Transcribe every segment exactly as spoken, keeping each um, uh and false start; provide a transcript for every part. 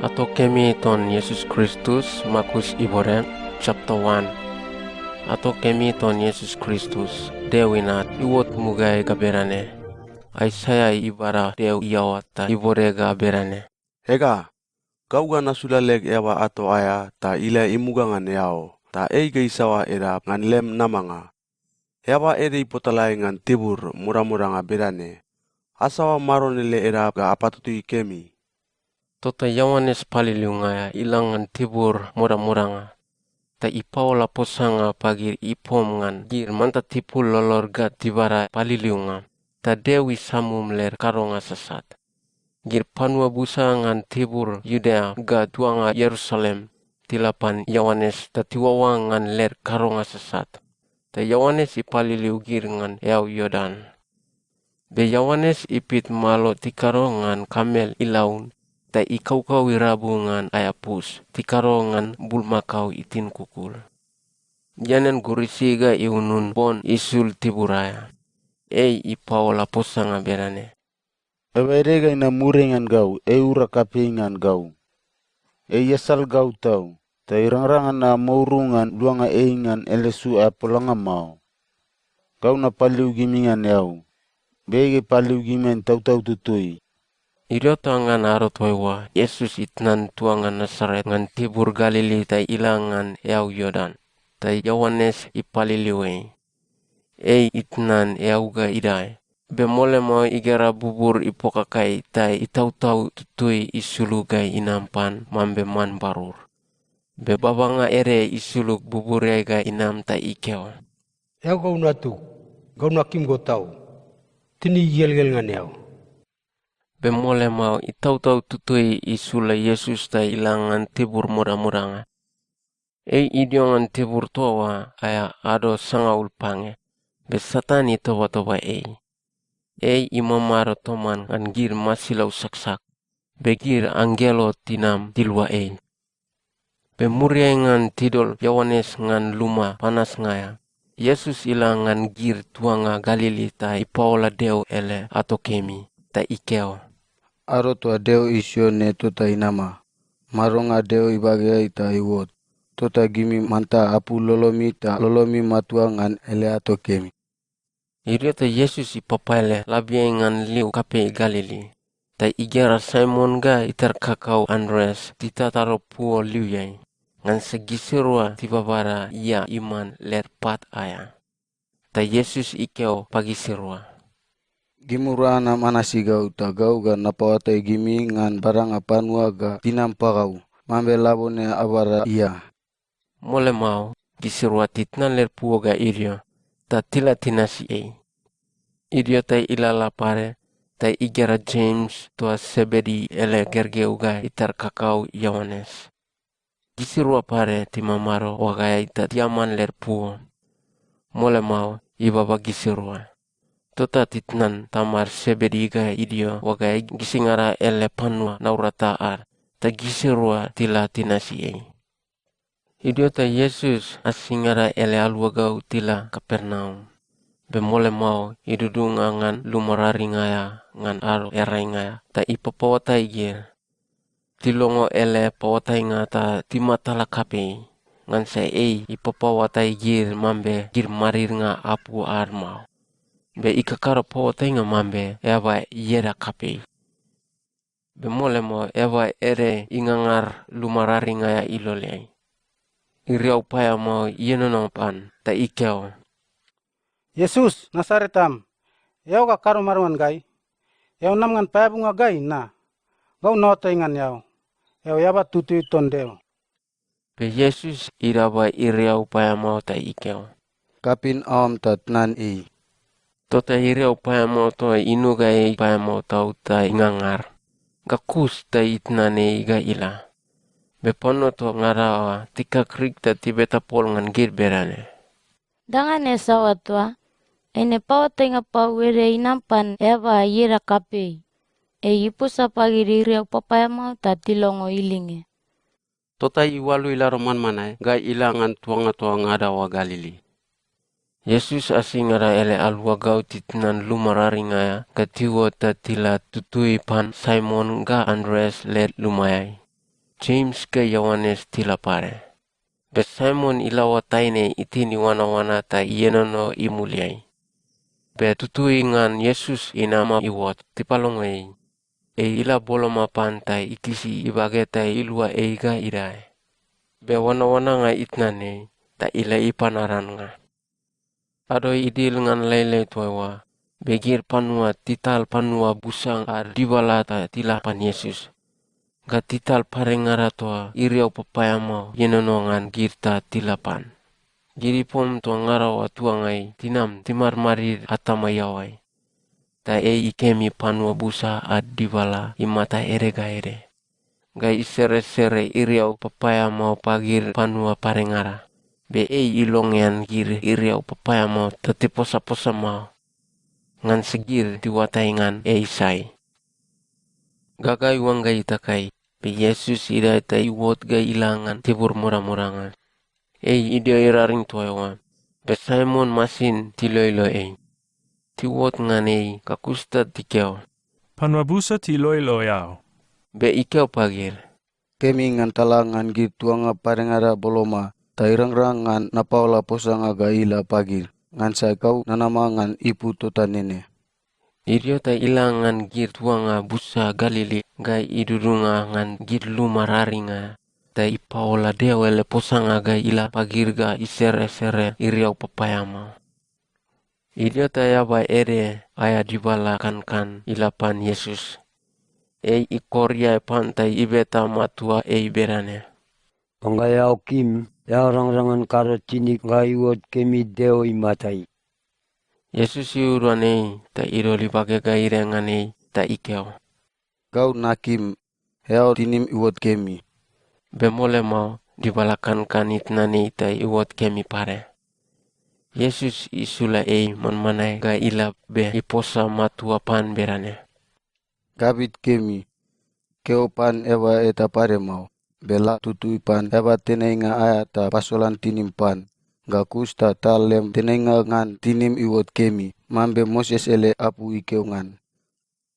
Ato kemi ton Iesus Kristus, Markus ibode, chapter one. Ato kemi ton Iesus Kristus, Deo Inat, iuot mugaeai ga bedane. Aisaia ibada Deo iaoa ta ibode ga bedane. Ega, gau ga nasula leg eaba ato aea ta ila imuga ngan eao, ta ei ga isaoa edap ngan lem namanga. Eaba ede ipotalae ngan tibur modamodanga bedane, asaoa Maron ele edap ga apatutui kemi. Tota Ioanes Paliliunga aea ila ngan tibur modamodanga, ta ipaola posanga pagid ipom ngan gid manta tipul lolod ga tibada paliliunga, ta Deo isamum led kadonga sasat. Gid panua busa ngan tibur Iudea ga tuanga Ierusalem tila pan Ioanes ta tiuaoa ngan led kadonga sasat, ta Ioanes ipaliliu gid ngan eau Iordan. Be Ioanes ipit malo tikado ngan kamel ilaun, ta ikaukau irabu ngan aea pus tikado ngan bulmakao itin kukul. Ianean gurisi ga iunun bon isul tibur aea. Ei ipaola posanga bedane, "Eaba ede ga inam muriai ngan gau, ei iura kapei ngan gau. Ei iasal gau tau, ta irangrang ngan namouru ngan luanga ei ngan ele su aea polanga mao. Gau napaliliu gimi ngan eau, be ei ga ipaliliu gimi ngan Itautau Tutui." Idio ta ngan ado toaiua, Iesus itnan tuanga Nasaret ngan tibur Galili ta ila ngan eau Iordan, ta Ioanes ipaliliu ei. Ei itnan eau ga idae, be mole mao igera bubur ipokakai ta Itautau Tutui isulug ga inam pan mambe man barur. Be babanga ede isulug buburiai ga inam ta ikeo, "Eao gau natug, gau nakim go tau. Tinig igelgel ngan eao." Be mole mao Itautau Tutui isula Iesus ta ila ngan tibur modamodanga. Ei idio ngan tibur toa oa aea ado sangaul pange, be Satan itobatoba ei. Ei imamado toman ngan gid masilau saksak, be gid anggelo tinam tilua ei. Be muriai ngan tidol Ioanes ngan luma panasnga aea, Iesus ila ngan gid tuanga Galili ta ipaola Deo ele ato kemi, ta ikeo, "Ado toa Deo isio ne tota inama. Madonga Deo ibageai ta iuot. Tota gimi manta apul lolomi ta lolomi matua ngan ele ato kemi." Idio ta Iesus ipapaeale labiai ngan liu kapei Galili, ta igera Saimon ga itar kakau Andreas titatado puo liuiai, ngansa gisirua tibabada ia iman led pat aea. Ta Iesus ikeo pagisirua, "Gimirua anam anasi gau ta gau ga napaoatai gimi ngan badanga panua ga tinam pagau, mambe labone abada ia." Mole mao, gisirua titnan led puo ga idio, ta tila tinasi ei. Idio ta ilalala pade, ta igera James toa Sebedi ele gergeu ga itar kakau Ioanes. Gisirua pade timamado oagaeai ta tiaman led puo. Mole mao, ibaba gisirua. Tota titnan tamad Sebedi ga idio oagaeai gisingada ele panua naurata ad, ta gisirua tila tinasi ei. Idio ta Iesus asingada ele aluagau tila Kapernaum. Be mole mao, idudunga ngan luma raring aea ngan Ado Earainga aea ta ipapaoatai gid. Tilongo ele paoatainga ta timatala kapei, ngansa ei ipapaoatai gid mambe gid madidnga apu ad mao. Be ikakado paoatainga mambe eaba ieda kapei. Be mole mao, eaba ede ingangar luma raring aea iloleai. Iriau paeamao ienono pan ta ikeo, "Iesus, Nasaret am, eao ga kado mado ngan gai? Eao nam ngan paeabunga gai, na? Gau naoatai ngan eao. Eao eaba tutui ton Deo." Be Iesus idaba iriau paeamao ta ikeo, "Kapin aoam ta tnan ei." Tota iriau paeamao toa inuga ei paeamao tau ta ingangar, ga kus ta itnan ei ga ila. Be panua toa ngada oa tikakrik ta tibeta pol ngan gid bedane, "Danga ne saoa toa? Eine paoatainga pau ede inam pan eaba ieda kapei. Ei iposa pagid iriau papaeamao ta tilongo ilinge." Tota iualu ilado manmanae ga ila ngan tuanga toa ngada oa Galili. Iesus asingada ele aluagau titnan luma raring aea ga tiuot ta tila tutui pan Saimon ga Andreas led lumaeai. Jems ga Ioanes tila pade. Be Saimon ilaoa taine itin iuanaoana ta ienono imuliai. Be tutui ngan Iesus inama iuot, tipalongo ei. Ei ila boloma pan ta ikisi ibage ta ilua ei ga idae. Be oanaoananga itnan ei, ta ila ipan arannga. Ado idil ngan lailai toa oa, be gid panua tital panua busa ad dibala ta tila pan Iesus, ga tital padengada toa iriau papaeamao ienono ngan gid ta tila pan. Gid ipom toa ngada oa tuangai tinam timadmadid atama iaoai. Ta ei ikemi panua busa ad dibala imata ede ga ede, ga iseresere iriau papaeamao pagid panua padengada, be ei ilongean gid iriau papaeamao ta tiposaposa mao, ngansa gid tiuatai ngan ei sai. Gaga iuangga itakai, be Iesus idae ta iuot ga ila ngan tibur modamodanga. Ei idio iraring toa eoa, be Saimon masin tiloilo ei. Tiuot ngan ei ga kus ta tikeo, "Panua busa tiloilo eao." Be ikeo pagid, "Kemi ngan tala ngan gid tuanga padengada boloma, ta irangrang ngan napaola posanga ga ila pagid, ngansa gau nanama ngan ipu tota nene." Idio ta ila ngan gid tuanga busa Galili ga idudunga ngan gid luma raring aea, ta ipaola Deo ele posanga ga ila pagid ga iseresere iriau papaeamao. Idio ta eaba ede aea dibala kankan ila pan Iesus. Ei ikor iae pan ta ibeta matua ei bedane, "Oangga eao kim, eao rangrang ngan kado tinig ga iuot kemi Deo imatai." Iesus iuduan ei ta idol ibage ga idae ngan ei ta ikeo, "Gau nakim, eao tinim iuot kemi." Be mole mao, dibala kankan itnan ei ta iuot kemi pade. Iesus isula ei manmanae ga ila be iposa matua pan bedane, "Gabit kemi, keo pan eaba eta pade mao, be la tutui pan eaba tenainga aea ta pasolan tinim pan, ga kus ta tal lem tenainga ngan tinim iuot kemi, mambe Moses ele apu ikeo ngan.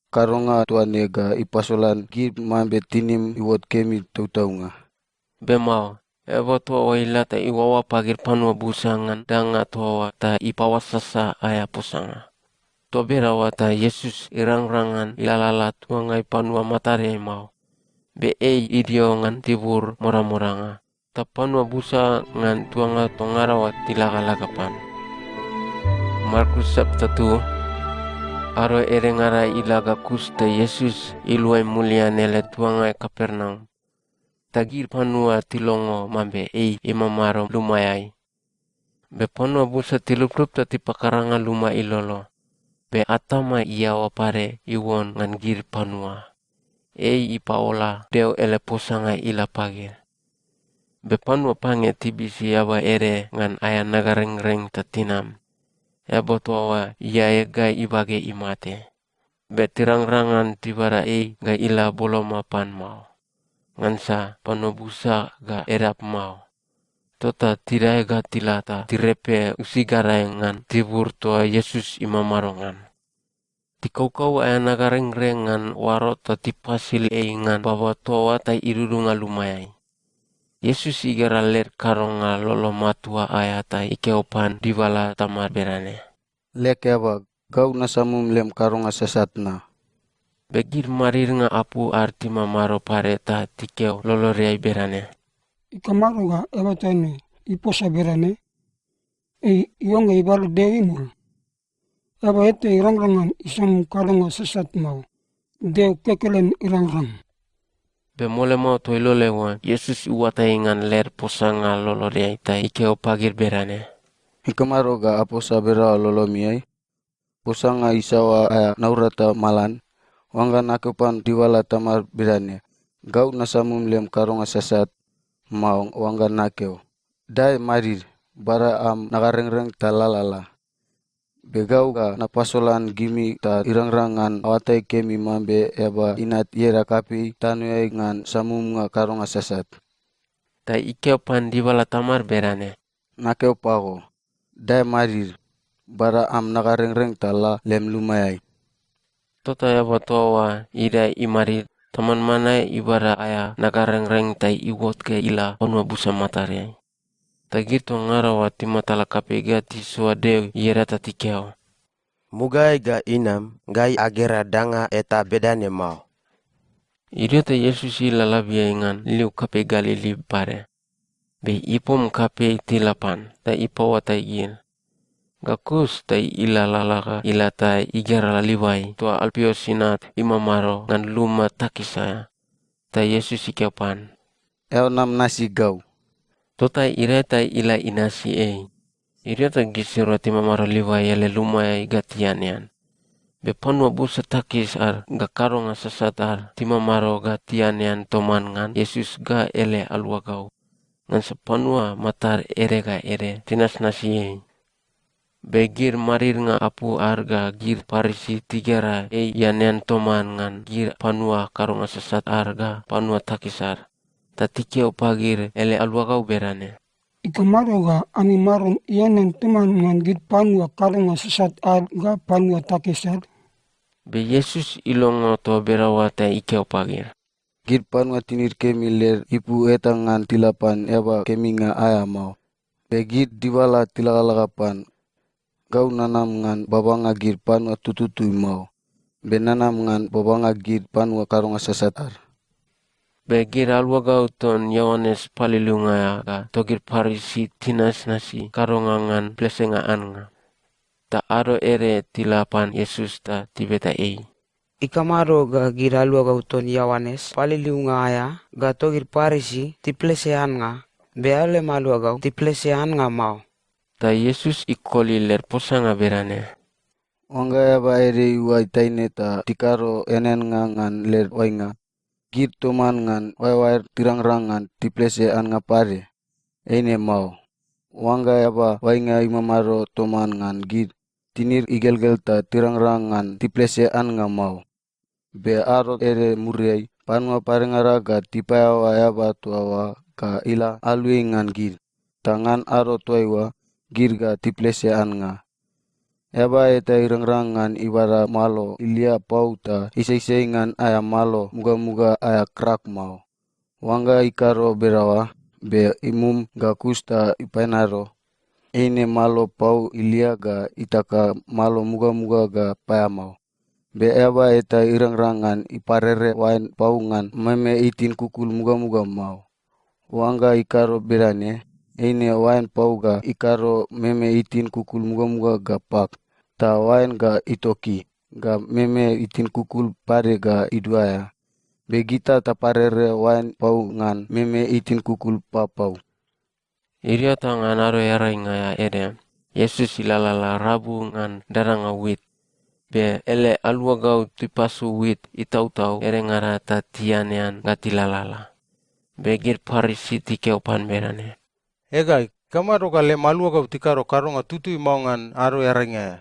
Kadonga toa ne ga ipasolan gid mambe tinim iuot kemi tautaunga." Be mao, eaba toa oa ila ta iuaoa pagid panua busa ngan danga toa oa ta ipaoasasa aea posanga. Toa bedaoa ta Iesus irangrang ngan ilalala tuangai panua matadeai mao, be ei idio ngan tibur modamodanga, ta panua busa ngan tuanga toa ngada oa tilagalaga pan. Markus chapter two. Ado edengada ila ga kus ta Iesus iluai mulian ele tuangai Kapernaum. Ta gid panua tilongo mambe ei imamado lumaeai. Be panua busa tiluplup ta tipakaranga luma ilolo. Be atama iaoa pade iuon ngan gid panua. Ei ipaola Deo ele posanga ila pagid. Be panua pange tibisi eaba ede ngan aea nagarengreng ta tinam. Eaba toa oa iae ga ibage imate. Be tirangrang ngan tibada ei ga ila boloma pan mao, ngansa panua busa ga edap mao. Tota tidae ga tila ta tirepe usigadae ngan tibur toa Iesus imamado ngan. Tikaukau aea nagarengreng ngan oaro ta tipasil ei ngan baba toa oa ta idudunga lumaeai. Iesus igera led kadonga lolo matua aea ta ikeo pan dibala tamad bedane, "Leg eaba, gau nasamum lem kadonga sasat na." Be gid madidnga apu ad timamado pade ta tikeo lolodeai bedane, "Ikamado ga eaba toa ne iposa bedane? Ei iuangga ibada Deo imul? Eaba eta irangrang ngan isamum kadonga sasat mao. Deo kekelen irangrang." Be mole mao toa iloleai oa, Iesus iuatai ngan led posanga lolodeai ta ikeo pagid bedane, "Ikamado ga aposa bedaoa lolomiai? Posanga isaoa aea naurata malan? Oangga nakeo pan dibala tamad bedane, 'Gau nasamum lem kadonga sasat,' mao oangga nakeo, 'Dae madid, bada am nagarengreng ta lalala,' be gau ga napasolan gimi ta irangrang ngan aoatai kemi mambe Eaba Inat ieda kapei tanoeai ngan samumnga kadonga sasat." Ta ikeo pan dibala tamad bedane, "Nakeo pago, dae madid, bada am nagarengreng ta la lem lumaeai." Tota eaba toa oa idae imadid Taman mana aea ibada aea nagarengreng ta iuot ga ila panua busa matadeai. Ta gid toa ngada oa timatala kapei ga tisoa Deo ieda ta tikeo, "Mugaeai ga inam, gai agera danga eta bedane mao." Idio ta Iesus ila labiai ngan liu kapei Galili pade. Be ipom kapei tila pan ta ipaoatai gid. Ga kus ta ilalala ga ila ta igera Livai toa Alpius inat imamado ngan luma takis aea. Ta Iesus ikeo pan, "Eao nam nasi gau." Tota idae ta ila inasi ei. Idio ta gisirua timamado Livai ele lumaeai ga tianean. Be panua busa takis ad ga kadonga sasat ad timamado ga tianean toman ngan Iesus ga ele aluagau, ngansa panua matad ede ga ede tinasnasi ei. Be gid madidnga apu ad ga gid Parisi tigera ei ianean toman ngan gid panua kadonga sasat ad ga panua takis ad, ta tikeo pagid ele aluagau bedane, "Ikamado ga ami Maron ianean toman ngan gid panua kadonga sasat ad ga panua takis ad?" Be Iesus ilongo toa bedaoa ta ikeo pagid, "Gid panua tinid kemi led ipu eta ngan tila pan eaba keminga aea mao, be gid dibala tilagalaga pan. Gau nanam ngan babanga gid panua tututui mao, be nanam ngan babanga gid panua kadonga sasat ad." Be gid aluagau ton Ioanes Paliliunga aea ga togid Parisi tinasnasi kadonga ngan plesenga annga. Ta ado ede tila pan Iesus ta tibeta ei, "Ikamado ga gid aluagau ton Ioanes Paliliunga aea ga togid Parisi tiplese annga, be eao lem aluagau tiplese annga mao?" Ta Iesus ikoli led posanga bedane, "Oangga eaba ede iuai taine ta tikado eaneannga ngan led oainga, gid toman ngan oaeoaed tirangrang ngan tiplese annga pade? Eine mao. Oangga eaba oainga imamado toman ngan gid, tinid igelgel ta tirangrang ngan tiplese annga mao. Be ado ede muriai, panua padengada ga tipaeaoa eaba toa oa ga ila aluai ngan gid, ta ngan ado toaiua, gid ga tiplese annga. Eaba eta irangrang ngan ibada malo ilia pau ta isaisai ngan aea malo mugamuga aea krak mao. Oangga ikado bedaoa, be imum ga kus ta ipaenado, eine malo pau ilia ga itaka malo mugamuga ga paeamao. Be eaba eta irangrang ngan iparere oain pau ngan meme itin kukul mugamuga mao. Oangga ikado bedane, eine oain pau ga ikado meme itin kukul mugamuga ga pak, ta oain ga itoki, ga meme itin kukul pade ga iduaea. Be gita taparere oain pau ngan meme itin kukul papau." Idio ta ngan Ado Earainga aea ede, Iesus ilalala rabu ngan dadanga wit, be ele aluagau tipasu wit itautau edengada ta tianean ga tilalala. Be gid Parisi tikeo pan bedane, "Ega, ikamado ga lem aluagau tikado kadonga tutui mao ngan Ado Earainga aea?"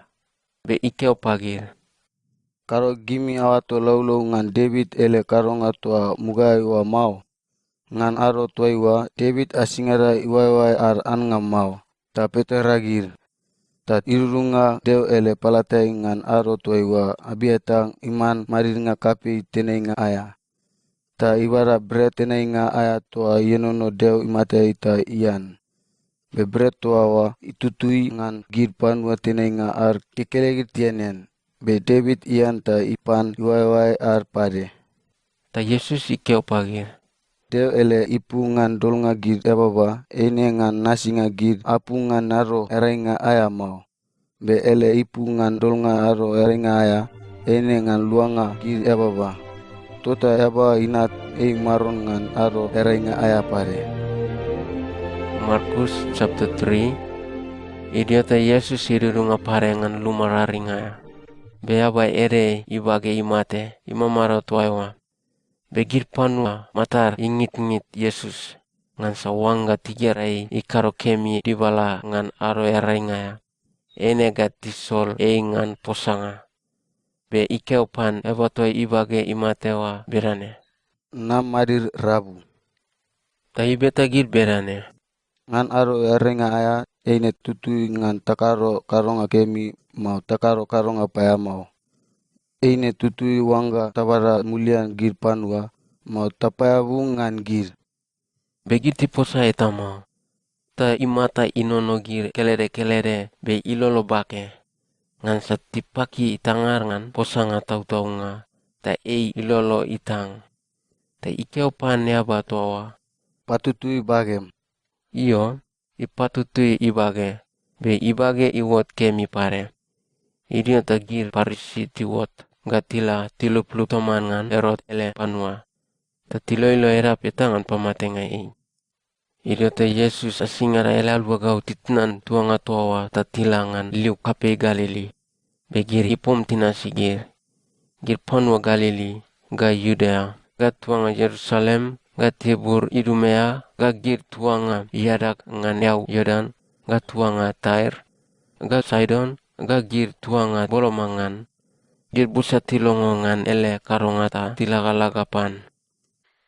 Be ikeo pagid, "Kado gimi aoato laulau ngan Devit ele kadonga toa mugaeai oa mao. Ngan ado toaiua, Devit asingada iuaeoae ad annga mao, ta petera gid. Ta idudunga Deo ele palatai ngan ado toaiua Abiatar iman madidnga kapei tenainga aea, ta ibada bret tenainga aea toa ienono Deo imatai ta ian. Be bret toa oa itutui ngan gid panua tenainga ad kekelegid tianean, be Devit ian ta ipan iuaeoae ad pade." Ta Iesus ikeo pagid, "Deo ele ipu ngan dolnga gid eababa, eine ngan nasinga gid apu ngan Ado Earainga aea mao. Be ele ipu ngan dolnga Ado Earainga aea, eine ngan luanga gid eababa. Tota Eaba Inat ei Maron ngan Ado Earainga aea pade." Markus chapter three. Idio ta Iesus idudunga pade ngan luma raring aea. Be eaba ede ibage imate, imamado toaiua. Be gid panua matad ingitngit Iesus, ngansa oangga tigera ei ikado kemi dibala ngan Ado Earainga aea, eine ga tisol ei ngan posanga. Be ikeo pan eaba toa ibage imate oa bedane, "Nam madid rabu." Ta ibeta gid bedane, "Ngan Ado Earainga aea, eine tutui ngan takado kadonga kemi, mao takado kadonga paeamao?" eine tutui oangga tabada mulian gid panua, mao tapaeabu ngan gid.” Be gid tiposa eta mao. Ta imata inono gid kelede kelede, be ilolo bake, ngansa tipaki itangad ngan posanga tautaunga, ta ei ilolo itang. Ta ikeo pan eaba toa oa, “Patutui bagem.” Io, ipatutui ibage, be ibage iuot kemi pade. Idio ta gid Parisi tiuot ga tila tiluplup toman ngan Erot ele panua, ta tiloilo edap eta ngan pamatenga ei. Idio ta Iesus asingada ele aluagau titnan tuanga toa oa ta tila ngan liu kapei Galili, be gid ipom tinasi gid. Gid panua Galili, ga Iudea, ga tuanga Ierusalem, ga tibur Idumea, ga gid tuanga iadag ngan eau Iordan, ga tuanga Tair, ga Saidon, ga gid tuanga boloma ngan, gid busa tilongo ngan ele kadonga ta tilagalaga pan.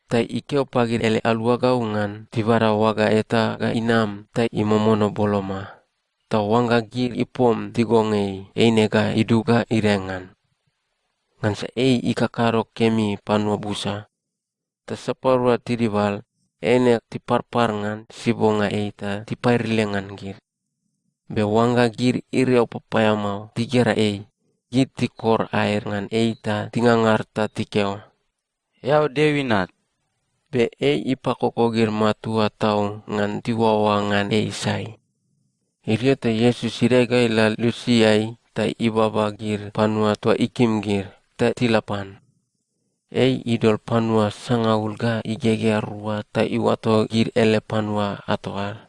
Ta ikeo pagid ele aluagau ngan tibada oaga eta ga inam ta imomono boloma. Ta oangga gid ipom tigong ei, eine ga idug ga idae ngan. Ngansa ei ikakado kemi panua busa. Ta sapadua tidibal, eine tiparpar ngan sibonga ei ta tipairile ngan gid. Be oangga gid iriau papaeamao tigera ei, gid tikor aed ngan ei ta tingangar ta tikeo, “Eao Deo Inat!” Be ei ipakoko gid matua tau ngan tiuaoa ngan ei sai. Idio ta Iesus idae ga ila lusiai ta ibaba gid panua toa ikim gid, ta tila pan. Ei idol panua sangaul ga igegea rua ta iuato gid ele panua ato ad.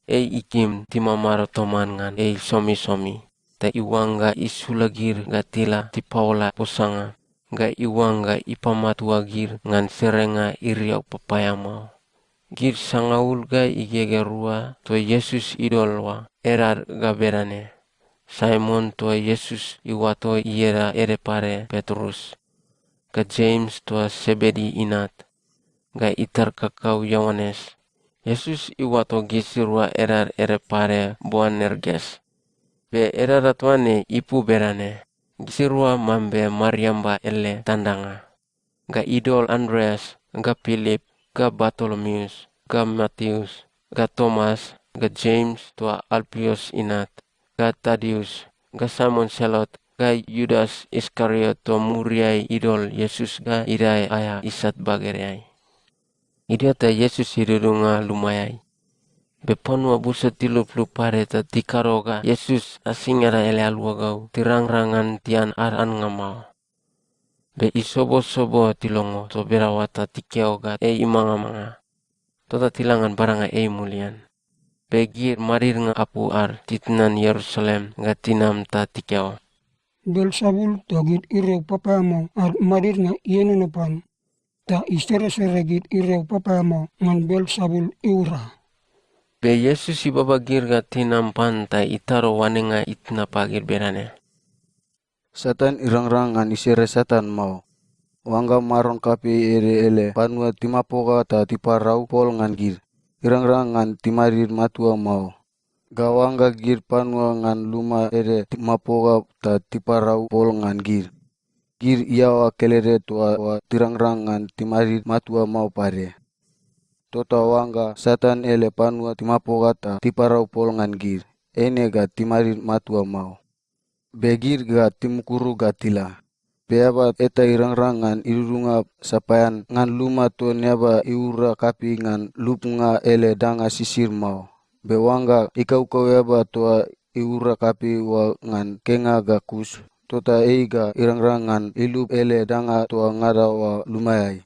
Ei ikim timamado toman ngan ei somisomi, ta iuangga isula gid ga tila tipaola posanga, ga iuangga ipamatua gid ngan serenga iriau papaeamao. Gid sangaul ga igegea rua toa Iesus idol oa, edad ga bedane: Saimon toa Iesus iuato ieda ede pade Petrus, ga Jems toa Sebedi inat, ga itar kakau Ioanes. Iesus iuato gisirua edad ede pade Boanerges. Be edada toa ne ipu bedane: Gisirua mambe mariamba ele tandanga. Ga idol Andreas, ga Pilip, ga Bartolomeus, ga Mateus, ga Tomas, ga Jems toa Alpius inat, ga Tadius, ga Saimon Selot, ga Iudas Iskariot toa muriai idol Iesus ga idae aea isat bagedeai. Idio ta Iesus idudunga lumaeai. Be panua busa tiluplup pade ta tikado ga Iesus asingada ele aluagau tirangrang ngan tian ad annga mao. Be isobosobo tilongo toa bedaoa ta tikeo ga ei imangamanga. Tota tila ngan badanga ei mulian. Be gid madidnga apu ad titnan Ierusalem ga tinam ta tikeo, “Belsebul toa gid iriau papaeamao ad madidnga ienono pan, ta iseresere gid iriau papaeamao ngan Belsebul iura.” Be Iesus ibaba gid ga tinam pan ta itado oanenga itna pagid bedane, “Satan irangrang ngan isere Satan mao. Oangga maron kapei ede ele panua timapoga ta tiparau pol ngan gid, irangrang ngan timadid matua mao. Ga oangga gid panua ngan luma ede timapoga ta tiparau pol ngan gid, gid iaoa kelede toa oa tirangrang ngan timadid matua mao pade. Tota oangga Satan ele panua timapoga ta tiparau pol ngan gid, eine ga timadid matua mao. Be gid ga timukuru ga tila. Be eaba eta irangrang ngan idudunga sapaean ngan luma ton eaba iura kapei ngan lupnga ele danga sisid mao. Be oangga ikaukau eaba toa iura kapei oa ngan kenga ga kus, tota ei ga irangrang ngan ilup ele danga toa ngada oa lumaeai.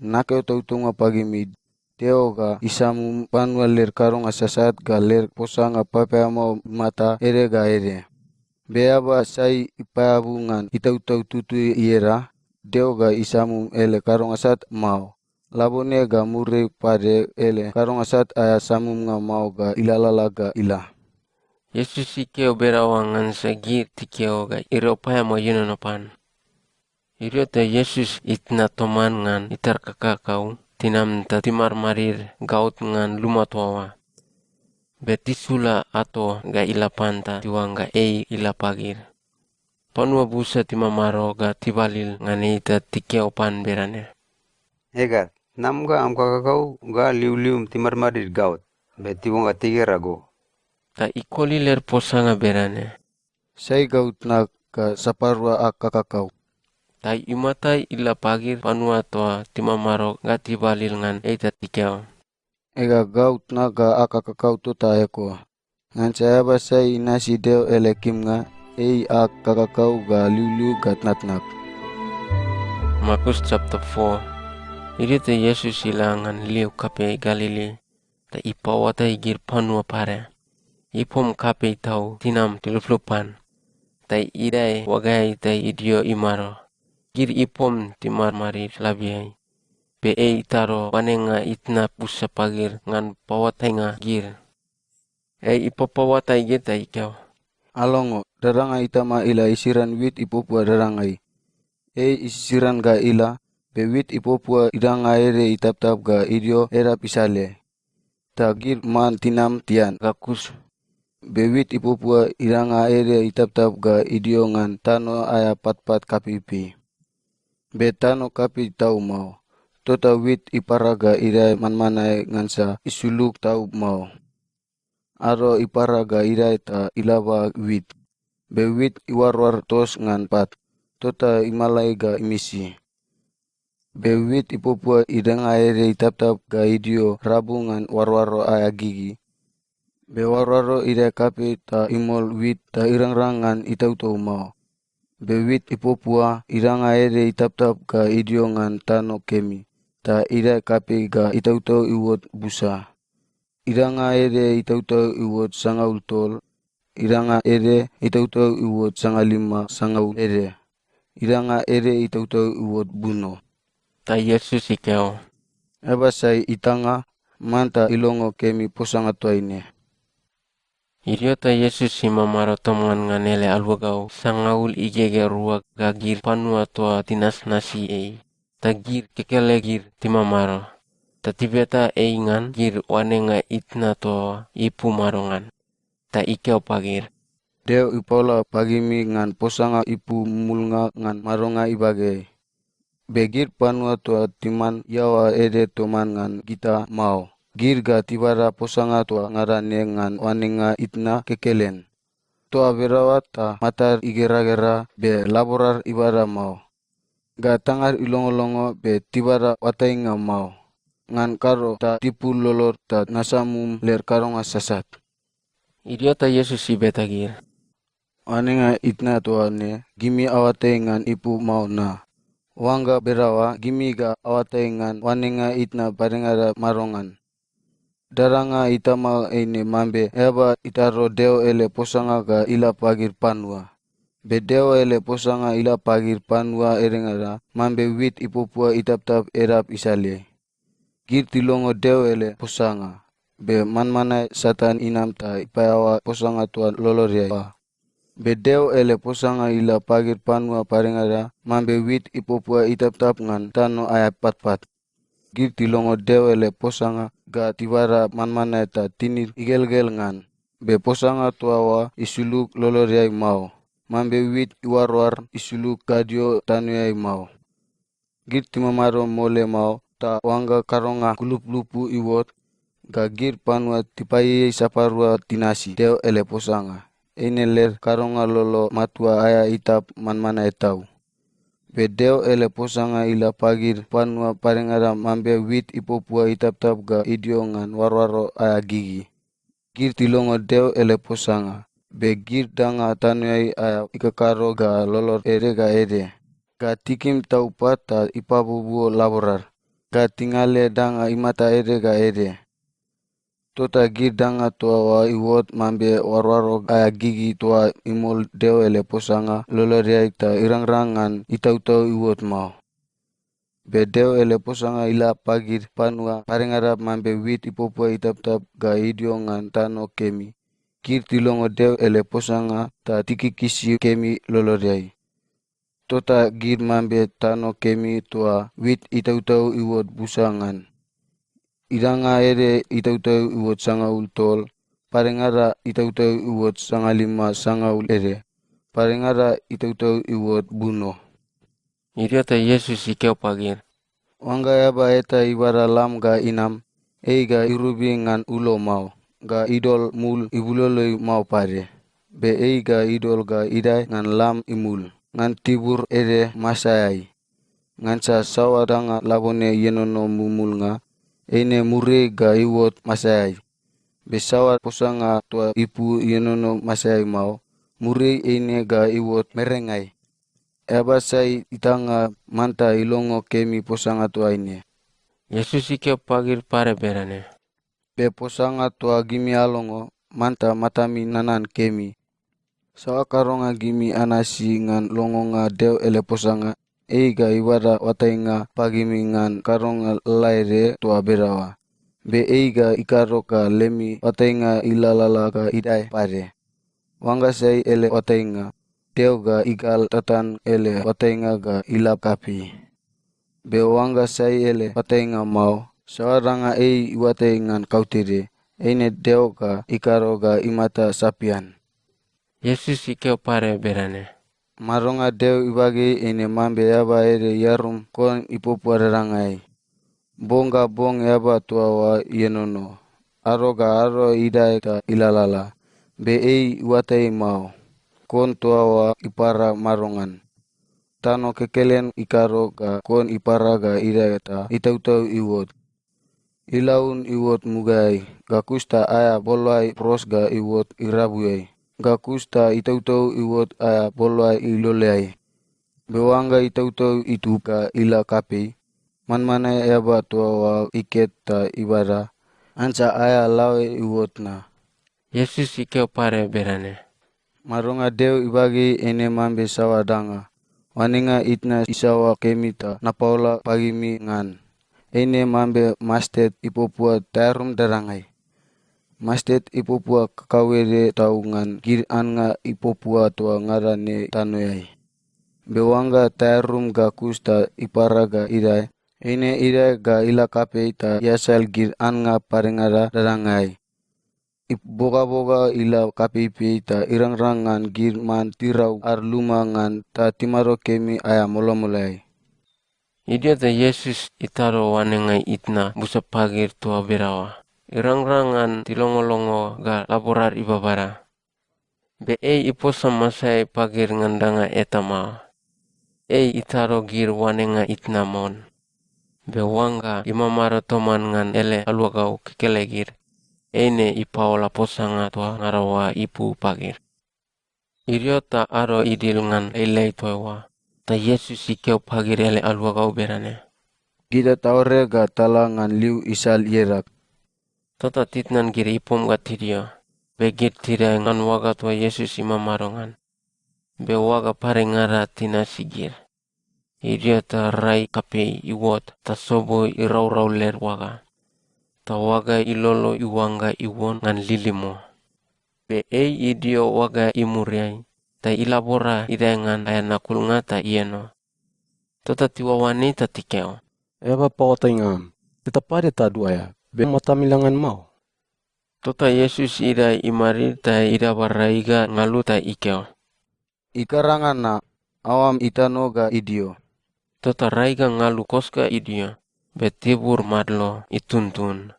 Nakeo tautaunga pagimi, Deo ga isamum panua led kadonga sasat ga led posanga papaeamao imata ede ga ede. Be eaba sai ipaeabu ngan Itautau Tutui ieda, Deo ga isamum ele kadonga sat mao. Labone ga muriai pade ele kadonga sat aea samumnga mao ga ilalala ga ila.” Iesus ikeo bedaoa ngansa gid tikeo ga iriau paeamao ienono pan. Idio ta Iesus itna toman ngan itar kakakau, tinam ta timadmadid gaot ngan luma toa oa. Be tisula ato ga ila pan ta tiuangga ei ila pagid. panua busa timamado ga tibalil ngan ei ta tikeo pan bedane, "Ega, tnam ga am kakakau ga liulium timadmadid gaot, be tiuangga tigera go." Ta ikoli led posanga bedane, "Sai gau tnag ga sapadua ag kakakau?" Ta imatai ila pagid panua toa timamado ga tibalil ngan ei ta tikeo, "Ega, gau tnag ga ag kakakau tota eko. Ngansa eaba sai inasi Deo ele kimnga, ei ag kakakau ga liuliu ga tnatnag." Markus chapter four. Idio ta Iesus ila ngan liu kapei Galili, ta ipaoatai gid panua pade. Ipom kapei tau tinam tiluplup pan, ta idae oagaeai ta idio imado. Gid ipom timadmadid labiai, be ei itado oanenga itna busa pagid ngan paoatainga gid. Ei ipapaoatai gid ta ikeo, "Alongo, dadanga itama ila isiran wit ipuapua dadangai. Ei isisiran ga ila, be wit ipuapua idanga ede itaptap ga idio edap isaleai. Ta gid man tinam tian ga kus, be wit ipuapua idanga ede itaptap ga idio ngan tano aea patpat kapeipei. Be tano kapei tau mao, tota wit ipara ga idae manmanae ngansa isulug tau mao. Ado ipara ga idae ta ilaba wit, be wit iuaroar tos ngan pat, tota imalai ga imisi. Be wit ipuapua idanga ede itaptap ga idio rabu ngan oaroaro aea gigi, be oaroaro idae kapei ta imol wit ta irangrang ngan itautau mao. Be wit ipuapua idanga ede itaptap ga idio ngan tano kemi, ta idae kapei ga itautau iuot busa. Idanga ede itautau iuot sangaul tol, idanga ede itautau iuot sangalima sangaul ede, idanga ede itautau iuot buno." Ta Iesus ikeo, "Eaba sai itanga, manta ilongo kemi posanga toaine." Idio ta Iesus imamado toman ngan ele aluagau sangaul igegea rua ga gid panua toa tinasnasi ei, ta gid kekelegid timamado, ta tibeta ei ngan gid oanenga itna toa ipu madongan, ta ikeo pagid, "Deo ipaola pagimi ngan posanga ipu mumulnga ngan madonga ibageai. Be gid panua toa timan iaoa ede toman ngan gita mao, gid ga tibada posanga toa ngada ne ngan oanenga itna kekelen. Toa bedaoa ta matad igeragera be laborad ibada mao, ga tangad ilongolongo be tibada oatainga mao, ngan kado ta tipul lolod ta nasamum led kadonga sasat." Idio ta Iesus ibeta gid, "Oanenga itna toa ne gimi aoatai ngan ipu mao na? Oangga bedaoa, gimi ga aoatai ngan oanenga itna padengada madongan? Dadanga itama eine mambe eaba itado Deo ele posanga ga ila pagid panua. Be Deo ele posanga ila pagid panua edengada mambe wit ipuapua itaptap edap isaleai. Gid tilongo Deo ele posanga, be manmanae Satan inam ta ipaeaoa posanga toa lolodeai oa. Be Deo ele posanga ila pagid panua padengada mambe wit ipuapua itaptap ngan tano aea patpat. Gid tilongo Deo ele posanga ga tibada manmanae ta tinid igelgel ngan, be posanga toa oa isulug lolodeai mao, mambe wit iuaroar isulug gadio tanoeai mao. Gid timamado mole mao, ta oangga kadonga kulupulupu iuot, ga gid panua tipaieiei sapadua tinasi Deo ele posanga, eine led kadonga lolo matua aea itap manmanae tau. Be Deo ele posanga ila pagid panua padengada mambe wit ipuapua itaptap ga idio ngan oaroaro aea gigi. Gid tilongo Deo ele posanga, be gid danga tanoeai aea ikakado ga lolod ede ga ede, ga tikim tau pat ta ipabuobuo laborad, ga tingale danga imata ede ga ede. Tota gid danga toa oa iuot mambe oaroaro aea gigi toa imol Deo ele posanga lolodeai ta irangrang ngan itautau iuot mao. Be Deo ele posanga ila pagid panua padengada mambe wit ipuapua itaptap ga idio ngan tano kemi. Gid tilongo Deo ele posanga ta tikikisi kemi lolodeai. Tota gid mambe tano kemi toa wit itautau iuot busa ngan. Idanga ede itautau iuot sangaul tol, padengada itautau iuot sangalima sangaul ede, padengada itautau iuot buno. Idio ta Iesus ikeo pagid, “Oangga eaba eta ibada lam ga inam, ei ga irobi ngan ulo mao, ga idol mul ibuloloeai mao pade. Be ei ga idol ga idae ngan lam imul, ngan tibur ede masaeai. Ngansa saoa danga labone ienono mumulnga, eine muriai ga iuot masaeai. Be saoa posanga toa ipu ienono masaeai mao, muriai eine ga iuot merengai. Eaba sai itanga manta ilongo kemi posanga toa ne.” Iesus ikeo pagid pade bedane, “Be posanga toa gimi alongo, manta matami nanan kemi. Saoa kadonga gimi anasi ngan longonga Deo ele posanga, ei ga ibada oatainga pagimi ngan kadonga lalaede toa bedaoa. Be ei ga ikado ga lemi oatainga ilalala ga idae pade. Oangga sai ele oatainga, Deo ga igal tatan ele oatainga ga ila kapei. Be oangga sai ele oatainga mao, saoa danga ei iuatai ngan kautede, eine Deo ga ikado ga imata sapian.” Iesus ikeo pade bedane, “Madonga Deo ibageai eine mambe eaba ede iarum kon ipuapua dadangai. Bong ga bong eaba toa oa ienono, ado ga ado idae ta ilalala, be ei iuatai mao, kon toa oa ipara madongan. Tano kekelen ikado ga kon ipara ga idae ta itautau iuot. Ilaun iuot mugaeai, ga kus ta aea boloai bros ga iuot irabuiai, ga kus ta itautau iuot aea boloai iloleai. Be oangga itautau itub ga ila kapei, manmanae eaba toa oa iket ta ibada, ngansa aea laoe iuot na.” Iesus ikeo pade bedane, “Madonga Deo ibageai eine mambe saoa danga. Oanenga itna isaoa kemi ta napaola pagimi ngan, eine mambe mastet ipuapua taearum dadangai. Mastet ipuapua kakauede tau ngan gid annga ipuapua toa ngada ne tanoeai. Be oangga taearum ga kus ta ipara ga idae, eine idae ga ila kapei ta iasal gid annga padengada dadangai. Ibogaboga ila kapeipei ta irangrang ngan gid man tirau ad luma ngan ta timado kemi aea molomoloeai.” Idio ta Iesus itado oanenga itna busa pagid toa bedaoa, irangrang ngan tilongolongo ga laborad ibabada. Be ei iposa masaeai pagid ngan danga eta mao. Ei itado gid oanenga itna mon. Be oangga imamado toman ngan ele aluagau kekelegid, eine ipaola posanga toa ngada oa ipu pagid. Idio ta ado idil ngan lailai toa oa, ta Iesus ikeo pagid ele aluagau bedane, “Gita taore ga tala ngan liu isal iadag.” Tota titnan gid ipom ga tidio, be gid tidae ngan oaga toa Iesus imamado ngan. Be oaga padengada tinasi gid. Idio ta rai kapei iuot ta sobo iraurau led oaga, ta oaga ilolo iuangga iuon ngan lilimo. Be ei idio oaga imuriai, ta ilabora idae ngan aea nakulnga ta ieno. Tota tiuaoan ei ta tikeo, “Eaba paoatainga am, teta pade ta duaea, be matam ila ngan mao?” Tota Iesus idae imadid ta idaba rai ga ngalu ta ikeo, “Ikaranga na, aoam itano ga idio.” Tota rai ga ngalu kos ga idio, be tibur madlo ituntun.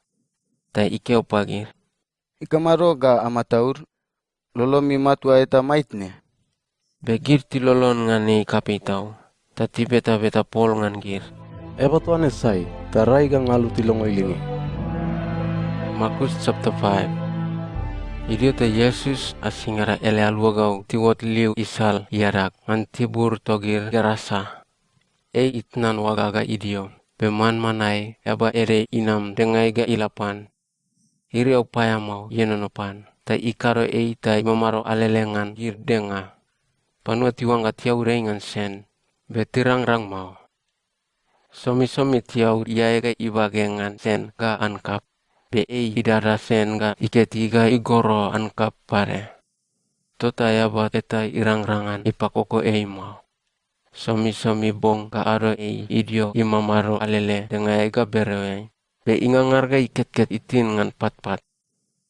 Ta ikeo pagid, “Ikamado ga amataud? Lolomi matua eta maitne?” Be gid tilolon ngan ei kapei tau, ta tibetabeta pol ngan gid, “Eaba toa ne sai, ta rai ga ngalu tilongo ilinge?” Markus chapter five. Idio ta Iesus asingada ele aluagau tiuot liu isal iadag ngan tibur togid Gerasa. Ei itnan oaga ga idio, be manmanae eaba ede inam dengaeai ga ila pan. Iriau paeamao ienono pan, ta ikado ei ta imamado alele ngan gid denga. Panua tiuangga tiaud ei ngan sen, be tirangrang mao. Somisomi tiaud iae ga ibage ngan sen ga ankap, be ei idada sen ga iketi ga igoro ankap pade. Tota eaba eta irangrang ngan ipakoko ei mao. Somisomi bong ga ado ei idio imamado alele dengaeai ga bereoeai, be ingangar ga iketket itin ngan patpat.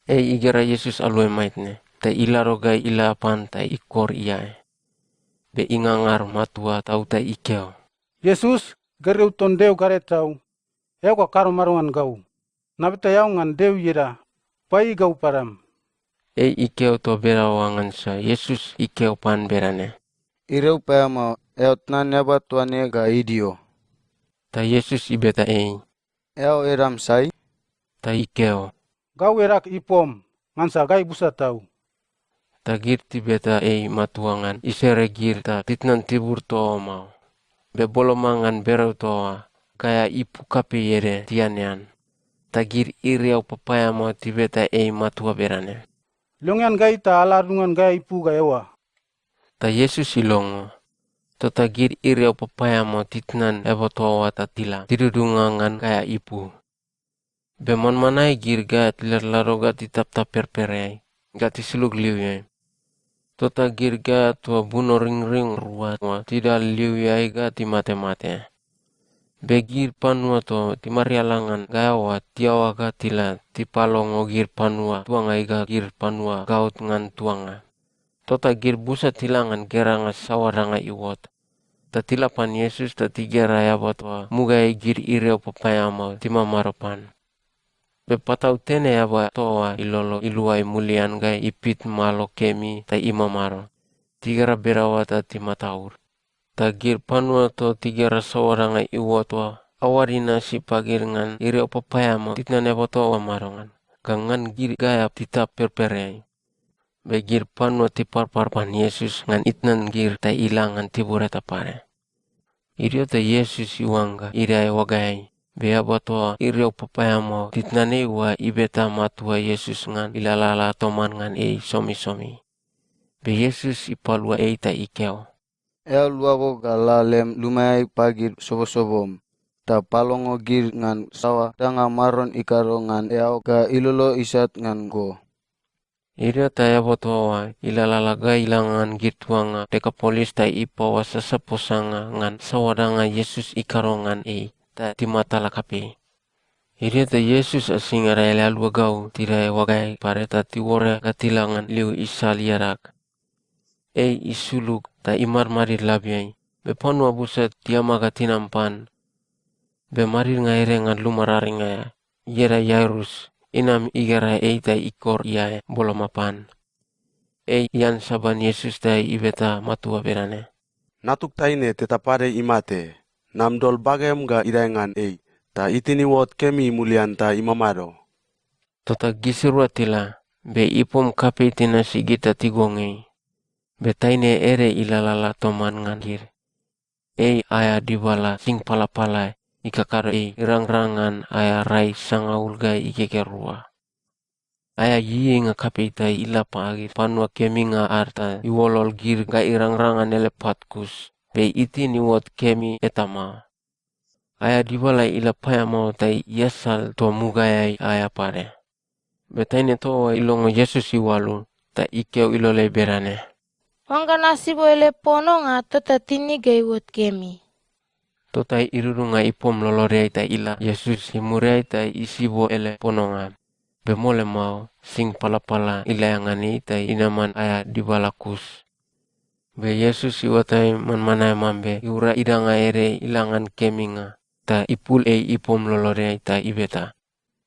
Ei igera Iesus aluai maitne, ta ilado ga ila pan ta ikor iae. be ingangar matua tau ta ikeo, “Iesus, gergeu ton Deo Gadae Tau, eao ga kado mado ngan gau? Nabeta eao ngan Deo ieda, paieiei gau padam.” Ei ikeo toa bedaoa ngansa Iesus ikeo pan bedane, “Iriau paeamao, eao tnan eaba toa ne ga idio.” Ta Iesus ibeta ei, “Eao edam sai?” Ta ikeo, “Gau edag ipom, ngansa gai busa tau.” Ta gid tibeta ei matua ngan isere gid ta titnan tibur toa oa mao. Be boloma ngan bereo toa oa, gaea ipu kapei ede tianean. Ta gid iriau papaeamao tibeta ei matua bedane, “Longean gai ta ala adudunga ngan gaea ipu ga eoa.” Ta Iesus ilongo. Tota gid iriau papaeamao titnan eaba toa oa ta tila tidudunga ngan gaea ipu. Be manmanae gid gaea tiladlado ga titaptap perpereai, ga tisulug liuiai. Tota gid gaea toa bunoringring rua oa tidal liuiai ga timatemate. Be gid panua toa timariala ngan gaea oa tiaoa ga tila tipalongo gid panua tuangai ga gid panua gaot ngan tuanga. Tota gid busa tila ngan geranga saoa danga iuot, ta tila pan Iesus ta tigera eaba toa mugaeai gid iriau papaeamao timamado pan. Be patautene eaba toa oa ilolo iluai mulian ga ipit malo kemi ta imamado. Tigera bedaoa ta timataud. Ta gid panua toa tigera saoa danga iuot oa aoad inasi pagid ngan iriau papaeamao titnan eaba toa oa madongan, ga ngan gid gaea titap perpereai? Be gid panua tiparpar pan Iesus ngan itnan gid ta ila ngan tibur eta pade. Idio ta Iesus iuangga idae oagaeai, be eaba toa iriau papaeamao titnan ei oa ibeta matua Iesus ngan ilalala toman ngan ei somisomi. Be Iesus ipalua ei ta ikeo, “Eao luago ga la lem lumaeai pagid sobosobom, ta palongo gid ngan saoa danga Maron ikado ngan eao ga ilolo isat ngan go.” Idio ta eaba toa oa ilalala ga ila ngan gid tuanga Dekapolis ta ipaoasasa posanga ngan saoa danga Iesus ikado ngan ei, ta timatala kapei. Idio ta Iesus asingada ele aluagau tidae oagaeai pade ta tiuore ga tila ngan liu isal iadag. Ei isulug ta imadmadid labiai, be panua busa tiama ga tinam pan. Be madidnga ede ngan luma raring aea, ieda Iairus, inam igera ei ta ikor iae boloma pan. Ei iansaban Iesus ta ibeta matua bedane, “Natug taine teta pade imate. Nam dol bagem ga idae ngan ei, ta itin iuot kemi mulian ta imamado.” Tota gisirua tila, be ipom kapei tinasi gid ta tigong ei. Be taine ede ilalala toman ngan gid. Ei aea dibala sing palapala ikakado ei irangrang ngan aea rai sangaul ga igegea rua. Aea ieieinga kapei ta ila pagid panua keminga ad ta iuolol gid ga irangrang ngan ele pat kus, be itin iuot kemi eta mao. Aea dibala ila paeamao ta iasal toa mugaeai aea pade. Be taine toa oa ilongo Iesus iualu, ta ikeo iloleai bedane, “Oangga nasibo ele pononga, tota tinig ga iuot kemi.” Tota idudunga ipom lolodeai ta ila Iesus imuriai ta isibo ele pononga. Be mole mao, sing palapala ilaea ngan ei ta inaman aea dibala kus. Be Iesus iuatai manmanae mambe iura idanga ede ila ngan keminga, ta ipul ei ipom lolodeai ta ibeta,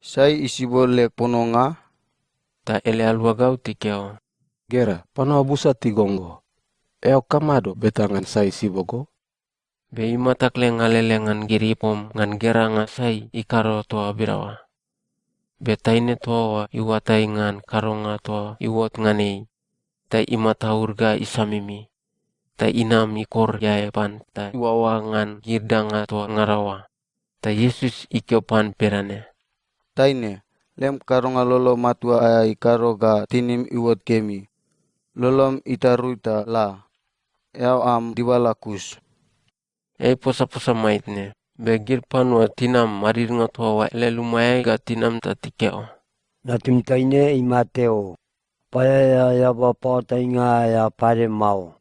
“Sai isibo leg pononga?” Ta ele aluagau tikeo, “Gera, panua busa tigong go. Eao kamado beta ngan sai isibo go?” Be imata kleng alele ngan gid ipom ngan geranga sai ikado toa bedaoa. Be taine toa oa iuatai ngan kadonga toa iuot ngan ei, ta imataud ga isamimi, ta inam ikor iae pan ta iuaoa ngan gid danga toa ngada oa. Ta Iesus ikeo pan bedane, “Taine, lem kadonga lolo matua aea ikado ga tinim iuot kemi. Lolom itarui ta la. Eao am dibala kus.” Ei iposaposa maitne, be gid panua tinam madidnga toa oa ele lumaeai ga tinam ta tikeo, “Natum taine imate o. Paeaea eaba paoatainga aea pade mao.”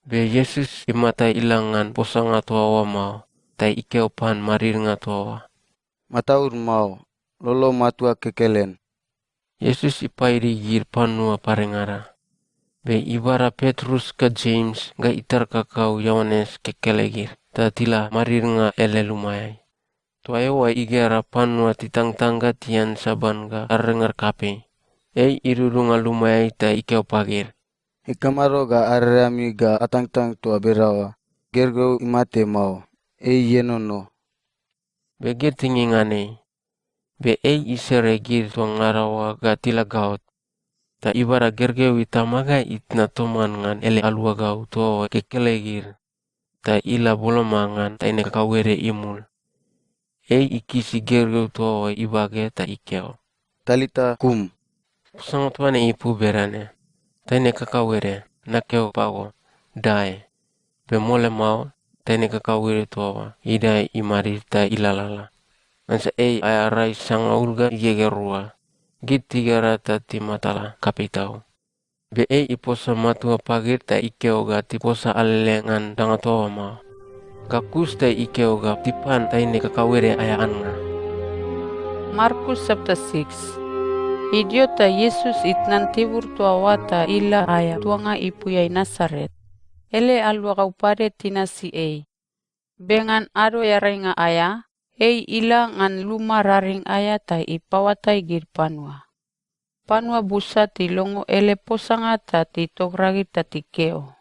Be Iesus imata ila ngan posanga toa oa mao, ta ikeo pan madidnga toa oa, “Mataud mao, lolom matua kekelen.” Iesus ipaidi gid panua padengada. Be ibada Petrus ga Jems ga itar kakau Ioanes kekelegid ta tila madidnga ele lumaeai. Toa eoa igera panua titangtang ga tian saban ga arengar kapei. Ei idudunga lumaeai ta ikeo pagid, “Ikamado ga arereami ga atangtang toa bedaoa? Gergeu imate mao. Ei ienono.” Be gid tinging ngan ei. Be ei isere gid toa ngada oa ga tila gaot. Ta ibada gergeu itama ga itna toman ngan ele aluagau toa oa kekelegid, ta ila boloma ngan taine kakauede imul. Ei ikisi gergeu toa oa ibage ta ikeo, “Talita kum.” Posanga toa ne ipu bedane, “Taine kakauede, nakeo pago, dae.” Be mole mao, taine kakauede toa oa idae imadid ta ilalala, ngansa ei aea rai sangaul ga igegea rua. Gid tigera ta timatala kapei tau. Be ei iposa matua pagid ta ikeo ga tiposa alele ngan danga toa oa mao. Ga kus ta ikeo ga tipan taine kakauede aea annga. Markus chapter six. Idio ta Iesus itnan tibur toa oa ta ila aea tuanga ipuiai Nasaret. Ele aluagau pade tinasi ei. Be ngan Ado Earainga aea, ei ila ngan luma raring aea ta ipaoatai gid panua. Panua busa tilongo ele posanga ta titogragid ta tikeo,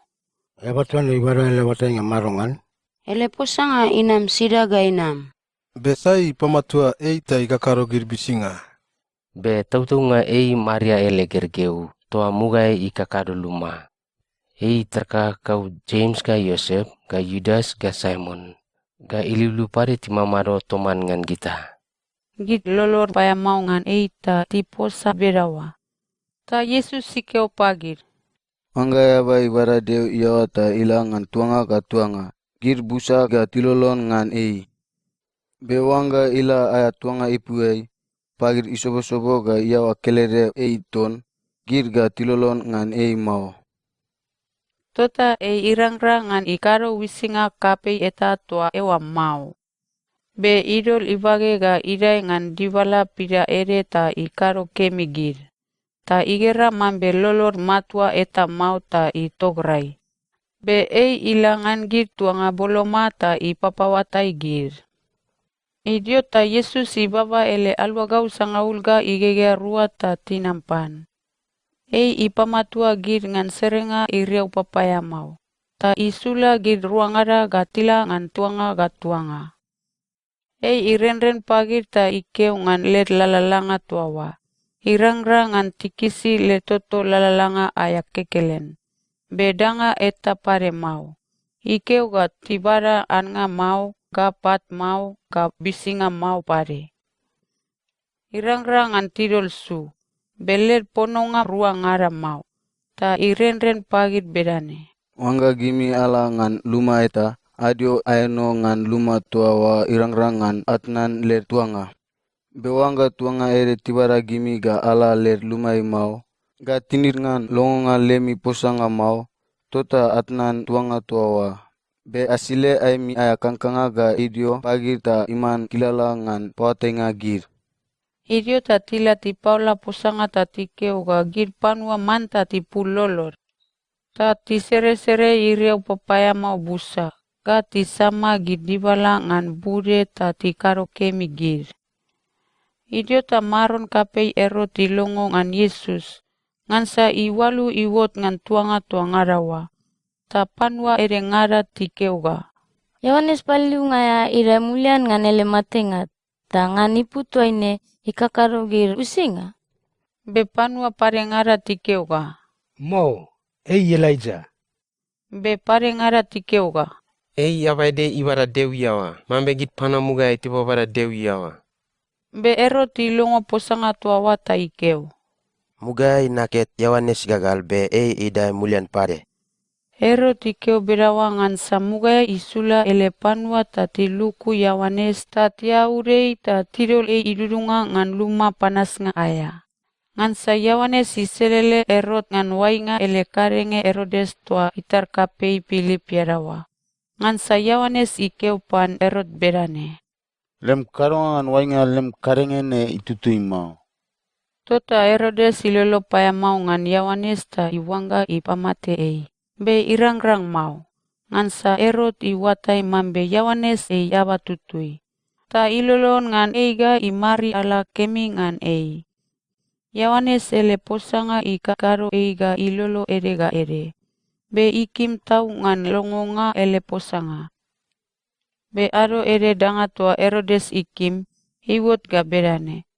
“Eaba toa ne ibada ele oatainga madongan? Ele posanga inam sida ga inam? Be sai ipamatua ei ta ikakado gid bisinga? Be tautaunga ei Maria ele gergeu toa mugaeai ikakado luma. Ei itar kakau Jems ga Iosep ga Iudas ga Saimon, ga iliuliu pade timamado toman ngan gita.” Gid lolod paeamao ngan ei ta tiposa bedaoa. Ta Iesus ikeo pagid, “Oangga eaba ibada Deo iaoa ta ila ngan tuanga ga tuanga, gid busa ga tilolon ngan ei. Be oangga ila aea tuanga ipuiai, pagid isobosobo ga iaoa kelede ei ton, gid ga tilolon ngan ei mao.” Tota ei irangrang ngan ikado uisinga kapei eta toa eoa mao. Be idol ibage ga idae ngan dibala pida ede ta ikado kemi gid, ta igera mambe lolod matua eta mao ta itograi. Be ei ila ngan gid tuanga boloma ta ipapaoatai gid. Idio ta Iesus ibaba ele aluagau sangaul ga igegea rua ta tinam pan. Ei ipamatua gid ngan serenga iriau papaeamao, ta isula gid ruangada ga tila ngan tuanga ga tuanga. Ei irenren pagid ta ikeo ngan led lalalanga toa oa, irangrang ngan tikisi led toto lalalanga aea kekelen, be danga eta pade mao. Ikeo ga tibada annga mao, ga pat mao, ga bisinga mao pade. Irangrang ngan tidol su, be led pononga ruangada mao, ta irenren pagid bedane, “Oangga gimi ala ngan luma eta, adio aeno ngan luma toa oa irangrang ngan atnan led tuanga. Be oangga tuanga ede tibada gimi ga ala led lumaeai mao, ga tinid ngan longonga lemi posanga mao, tota atnan tuanga toa oa. Be asile aemi aea kangkanga ga idio pagid ta iman kilala ngan paoatainga gid.” Idio ta tila tipaola posanga ta tikeo ga gid panua manta tipul lolod. Ta tiseresere iriau papaeamao busa, ga tisama gid dibala ngan bude ta tikado kemi gid. Idio ta maron kapei Erot ilongo ngan Iesus, ngansa iualu iuot ngan tuanga toa ngada oa. Ta panua edengada tikeo ga, “Ioanes Paliliunga aea idae mulian ngan ele matenga, ta ngan ipu toaine ikakado gid uisinga?” Be panua padengada tikeo ga, “Mao, ei Elaija.” Be padengada tikeo ga, “Ei eaba ede ibada Deo iaoa, mambe gid panua mugaeai tibabada Deo iaoa.” Be Erot ilongo posanga toa oa ta ikeo, “Mugaeai naket Ioanes igagal, be ei idae mulian pade.” Erot ikeo bedaoa ngansa mugaeai isula ele panua ta tiluku Ioanes ta tiaud ei ta tidol ei idudunga ngan luma panasnga aea. Ngansa Ioanes iselele Erot ngan oainga ele kadenge Erodias toa itar kapei Pilip iadaoa. Ngansa Ioanes ikeo pan Erot bedane, “Lem kadonga ngan oainga lem kadenge ne itutui mao.” Tota Erodias ilolo paeamao ngan Ioanes ta iuangga ipamate ei, be irangrang mao, ngansa Erot iuatai mambe Ioanes ei eaba tutui, ta ilolon ngan ei ga imariala kemi ngan ei. Ioanes ele posanga ikakado ei ga ilolo ede ga ede, be ikim tau ngan longonga ele posanga. Be ado ede danga toa Erodias ikim, iuot ga bedane: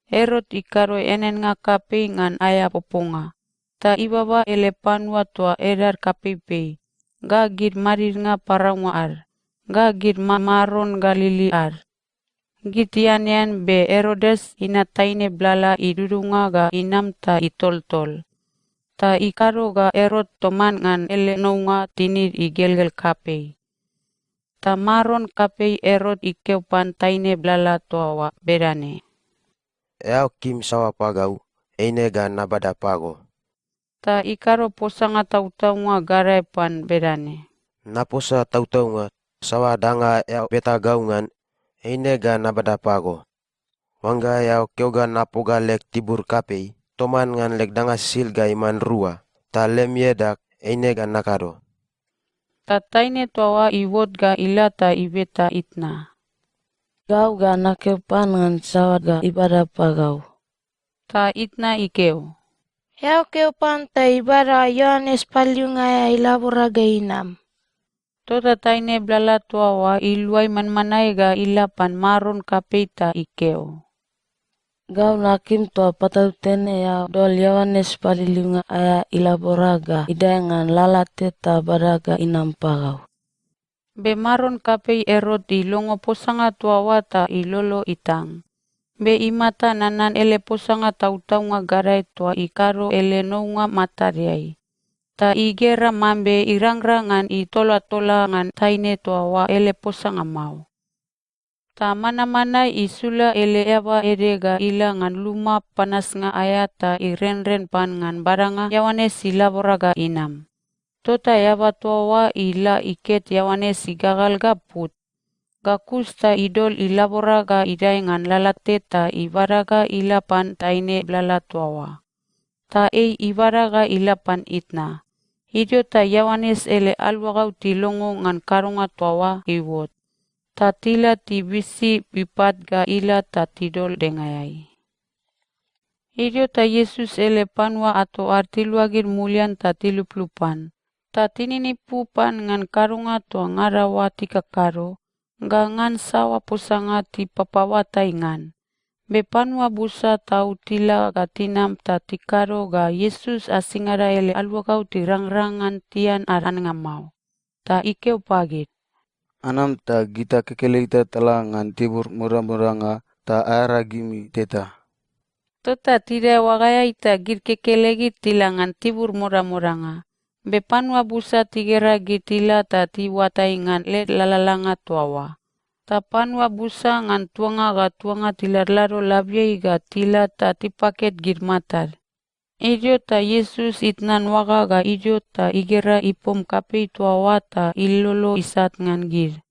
Erot ikado eaneannga kapei ngan aea poponga, ta ibaba ele panua toa edad kapeipei, ga gid madidnga paraunga ad, ga gid mamaron Galili ad. Gid tianean, be Erodias inat taine blala idudunga ga inam ta itoltol, ta ikado ga Erot toman ngan ele nounga tinid igelgel kapei. Ta maron kapei Erot ikeo pan taine blala toa oa bedane, "Eao kim saoa pagau, eine ga nabada pago." Ta ikado posanga tautaunga gadae pan bedane, "Naposa tautaunga, saoa danga eao beta gau ngan, eine ga nabada pago. Oangga eao keo ga napoga leg tibur kapei toman ngan leg danga sisid ga iman rua, ta lem iadag, eine ga nakado." Ta taine toa oa iuot ga ila ta ibeta itna, "Gau ga nakeo pan ngan saoa ga ibada pagau." Ta itna ikeo, "Eao keo pan ta ibada Ioanes Paliliunga aea ilabora ga inam." Tota taine blala toa oa iluai manmanae ga ila pan maron kapei ta ikeo, "Gau nakim toa patautene eao dol Ioanes Paliliunga aea ilabora ga idae ngan lalate ta bada ga inam pagau." Be maron kapei Erot ilongo posanga toa oa ta ilolo itang. Be imata nanan ele posanga tautaunga gadae toa ikado ele nounga matadeai, ta igera mambe irangrang ngan itolatola ngan taine toa oa ele posanga mao. Ta manmanae isula ele eaba ede ga ila ngan luma panasnga aea ta irenren pan ngan badanga Ioanes ilabora ga inam. Tota eaba toa oa ila iket Ioanes igagal ga put, ga kus ta idol ilabora ga idae ngan lalate ta ibada ga ila pan taine blala toa oa. Ta ei ibada ga ila pan itna. Idio ta Ioanes ele aluagau tilongo ngan kadonga toa oa iuot, ta tila tibisi ipat ga ila ta tidol dengaeai. Idio ta Iesus ele panua ato ad tiluagid mulian ta tiluplup pan. Ta tininipu pan ngan kadonga toa ngada oa tikakado, ga ngan saoa posanga tipapaoatai ngan. Be panua busa tau tila ga tinam ta tikado ga Iesus asingada ele aluagau tirangrang ngan tian ad annga mao. Ta ikeo pagid, "Anam ta gita kekelegita tala ngan tibur modamodanga ta aearagimi teta." Tota tidae oagaeai ta gid kekelegid tila ngan tibur modamodanga. Be panua busa tigera gid tila ta tiuatai ngan led lalalanga toa oa. Ta panua busa ngan tuanga ga tuanga tiladlado labiai ga tila ta tipaket gid matad. Idio ta Iesus itnan oaga ga idio ta igera ipom kapei toa oa ta ilolo isat ngan gid,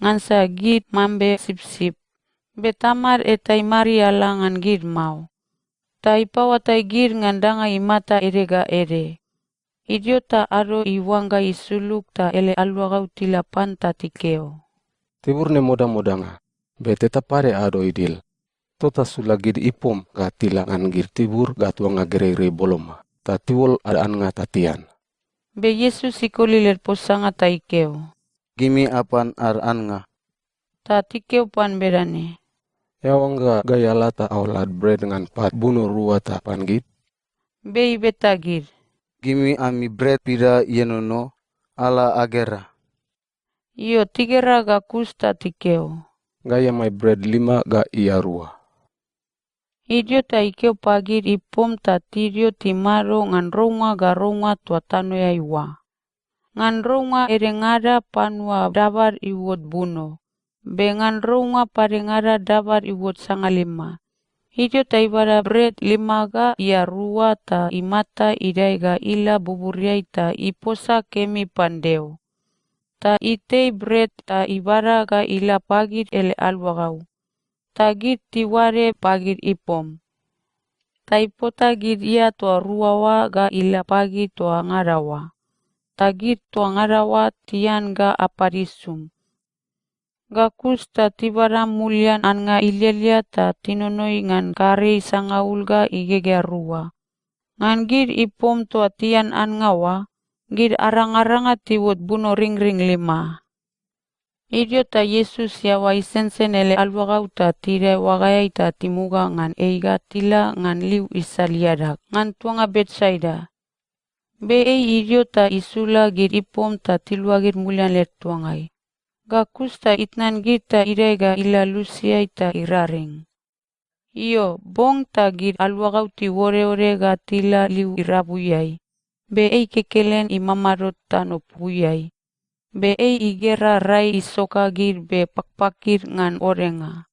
ngansa gid mambe sipsip, be Tamad eta imariala ngan gid mao. Ta ipaoatai gid ngan danga imata ede ga ede. Idio ta ado iuangga isulug ta ele aluagau tila pan ta tikeo, "Tibur ne modamodanga, be teta pade ado idil. Tota sula gid ipom ga tila ngan gid tibur ga tuanga gereirei boloma, ta tiuol ad annga ta tian." Be Iesus ikoli led posanga ta ikeo, "Gimi apan ad annga." Ta tikeo pan bedane, "Eao oangga gai ala ta aol ad bret ngan pat buno rua ta pan gid?" Be ibeta gid, "Gimi ami bret pida ienono, ala agera." Io, tigera ga kus ta tikeo, "Gai amai bret lima ga ia rua." Idio ta ikeo pagid ipom ta tidio timado ngan rounga ga rounga toa tanoeai oa. Ngan rounga edengada panua dabad iuot buno, be ngan rounga padengada dabad iuot sangalima. Idio ta ibada bret lima ga ia rua ta imata idae ga ila buburiai ta iposa kemi pan Deo. Ta itei bret ta ibada ga ila pagid ele aluagau, ta gid tiuade pagid ipom. ta ipota gid ia toa rua oa ga ila pagid toa ngada oa, ta gid toa ngada oa tian ga apad isum. Ga kus ta tibada mulian annga ilialia ta tinonoi ngan karei sangaul ga igegea rua. Ngan gid ipom toa tian annga oa, gid arangaranga tiuot buno ringring lima. Idio ta Iesus iaoa isensen ele aluagau ta tidae oagaeai ta timuga ngan ei ga tila ngan liu isal iadag ngan tuanga Betsaida. Be ei idio ta isula gid ipom ta tiluagid mulian led tuangai. Ga kus ta itnan gid ta idae ga ila lusiai ta iraring. Io, bong ta gid aluagau tiuodeode ga tila liu irabuiai, be ei kekelen imamado tano puiai. Be ei igera rai isoka gid be pakpakid ngan odenga.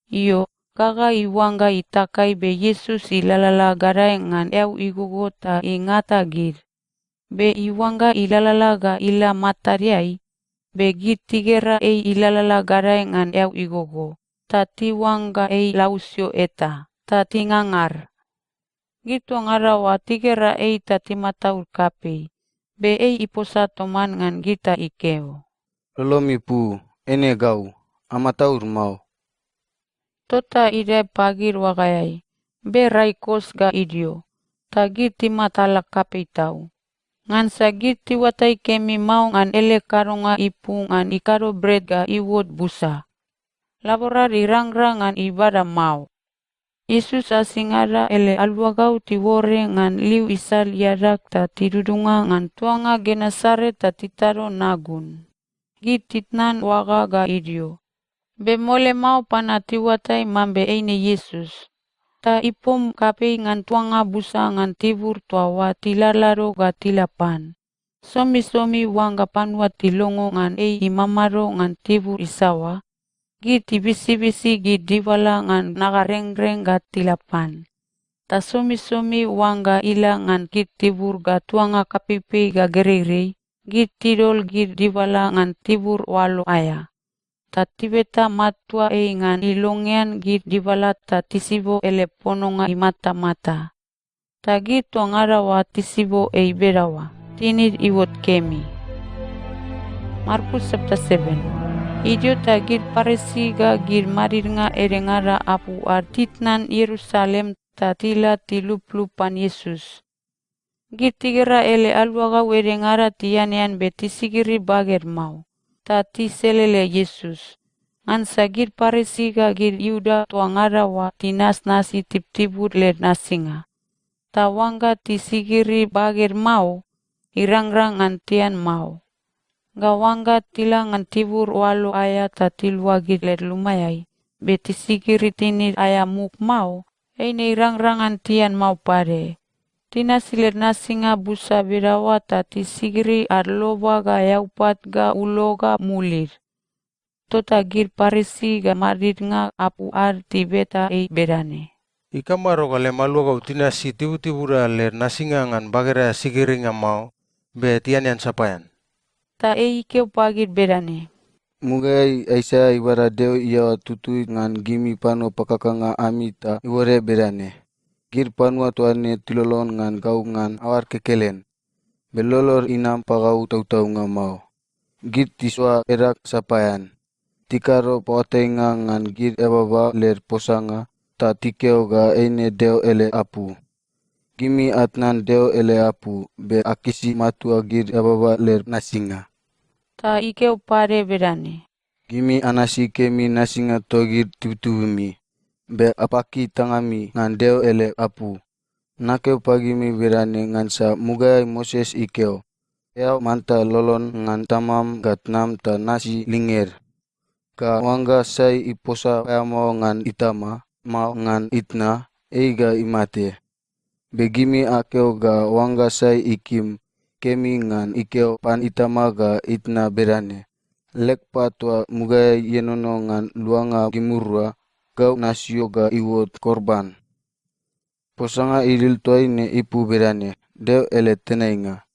Io, gaga iuangga itakai be Iesus ilalala gadae ngan eau igogo ta ingata gid. Be iuangga ilalala ga ila matadeai, be gid tigera ei ilalala gadae ngan eau igogo, ta tiuangga ei lausio eta, ta tingangar. Gid toa ngada oa tigera ei ta timataud kapei, be ei iposa toman ngan gid ta ikeo, "Lolomi pu, eine gau. Amataud mao." Tota idae pagid oagaeai, be rai kos ga idio, ta gid timatala kapei tau. Ngansa gid tiuatai kemi mao ngan ele kadonga ipu ngan ikado bret ga iuot busa. Laborad irangrang ngan ibada mao. Iesus asingada ele aluagau tiuore ngan liu isal iadag ta tidudunga ngan tuanga Genesaret ta titado nagun. Gid titnan oaga ga idio. Be mole mao panua tiuatai mambe eine Iesus. Ta ipom kapei ngan tuanga busa ngan tibur toa oa tilalado ga tila pan. Somisomi oangga panua tilongo ngan ei imamado ngan tibur isaoa, gid tibisibisi gid dibala ngan nagarengreng ga tila pan. Ta somisomi oangga ila ngan gid tibur ga tuanga kapeipei ga gereirei, gid tidol gid dibala ngan tibur oalo aea. Ta tibeta matua ei ngan ilongean gid dibala ta tisibo ele pononga imatamata. Ta gid toa ngada oa tisibo ei bedaoa, tinid iuot kemi. Markus chapter seven. Idio ta gid Parisi ga gid madidnga edengada apu ad titnan Ierusalem ta tila tiluplup pan Iesus. Gid tigera ele aluagau edengada tianean be tisigiri baged mao, ta tiselele Iesus. Ngansa gid Parisi ga gid Iuda toa ngada oa tinasnasi tibutibud led nasinga. Ta oangga tisigiri baged mao, irangrang ngan tian mao. Ga oangga tila ngan tibur oalo aea ta tiluagid led lumaeai, be tisigiri tinid aea muk mao, eine irangrang ngan tian mao pade. Tinasi led nasinga busa bedaoa ta tisigiri ad loba ga eaupat ga ulo ga mulid. Tota gid Parisi ga madidnga apu ad tibeta ei bedane, "Ikamado ga lem aluagau tinasi tibutibuda led nasinga ngan bageda sigiringa mao, be tianean sapaean?" Ta ei ikeo pagid bedane, "Mugaeai Aisaia ibada Deo iaoa tutui ngan gimi panua pakakanga ami ta iuore bedane, 'Gid panua toa ne tilolon ngan gau ngan aoad kekelen, be lolod inam pagau tautaunga mao. Gid tisoa edag sapaean, tikado paoatainga ngan gid eababa led posanga, ta tikeo ga eine Deo ele apu. Gimi atnan Deo ele apu, be akisi matua gid eababa led nasinga.'" Ta ikeo pade bedane, "Gimi anasi kemi nasinga togid tibutibumi, be apaki tangami ngan Deo ele apu. Nakeo pagimi bedane ngansa mugaeai Moses ikeo, 'Eao manta lolon ngan tamam ga tnam ta nasi linged.' Ga oangga sai iposa paeamao ngan itama, mao ngan itna, ei ga imate. Be gimi akeo ga oangga sai ikim, kemi ngan ikeo pan itama ga itna bedane, 'Leg pat toa mugaeai ienono ngan luanga gimirua, gau nasio ga iuot korban.'" Posanga idil toa ne ipu bedane, Deo ele tenainga.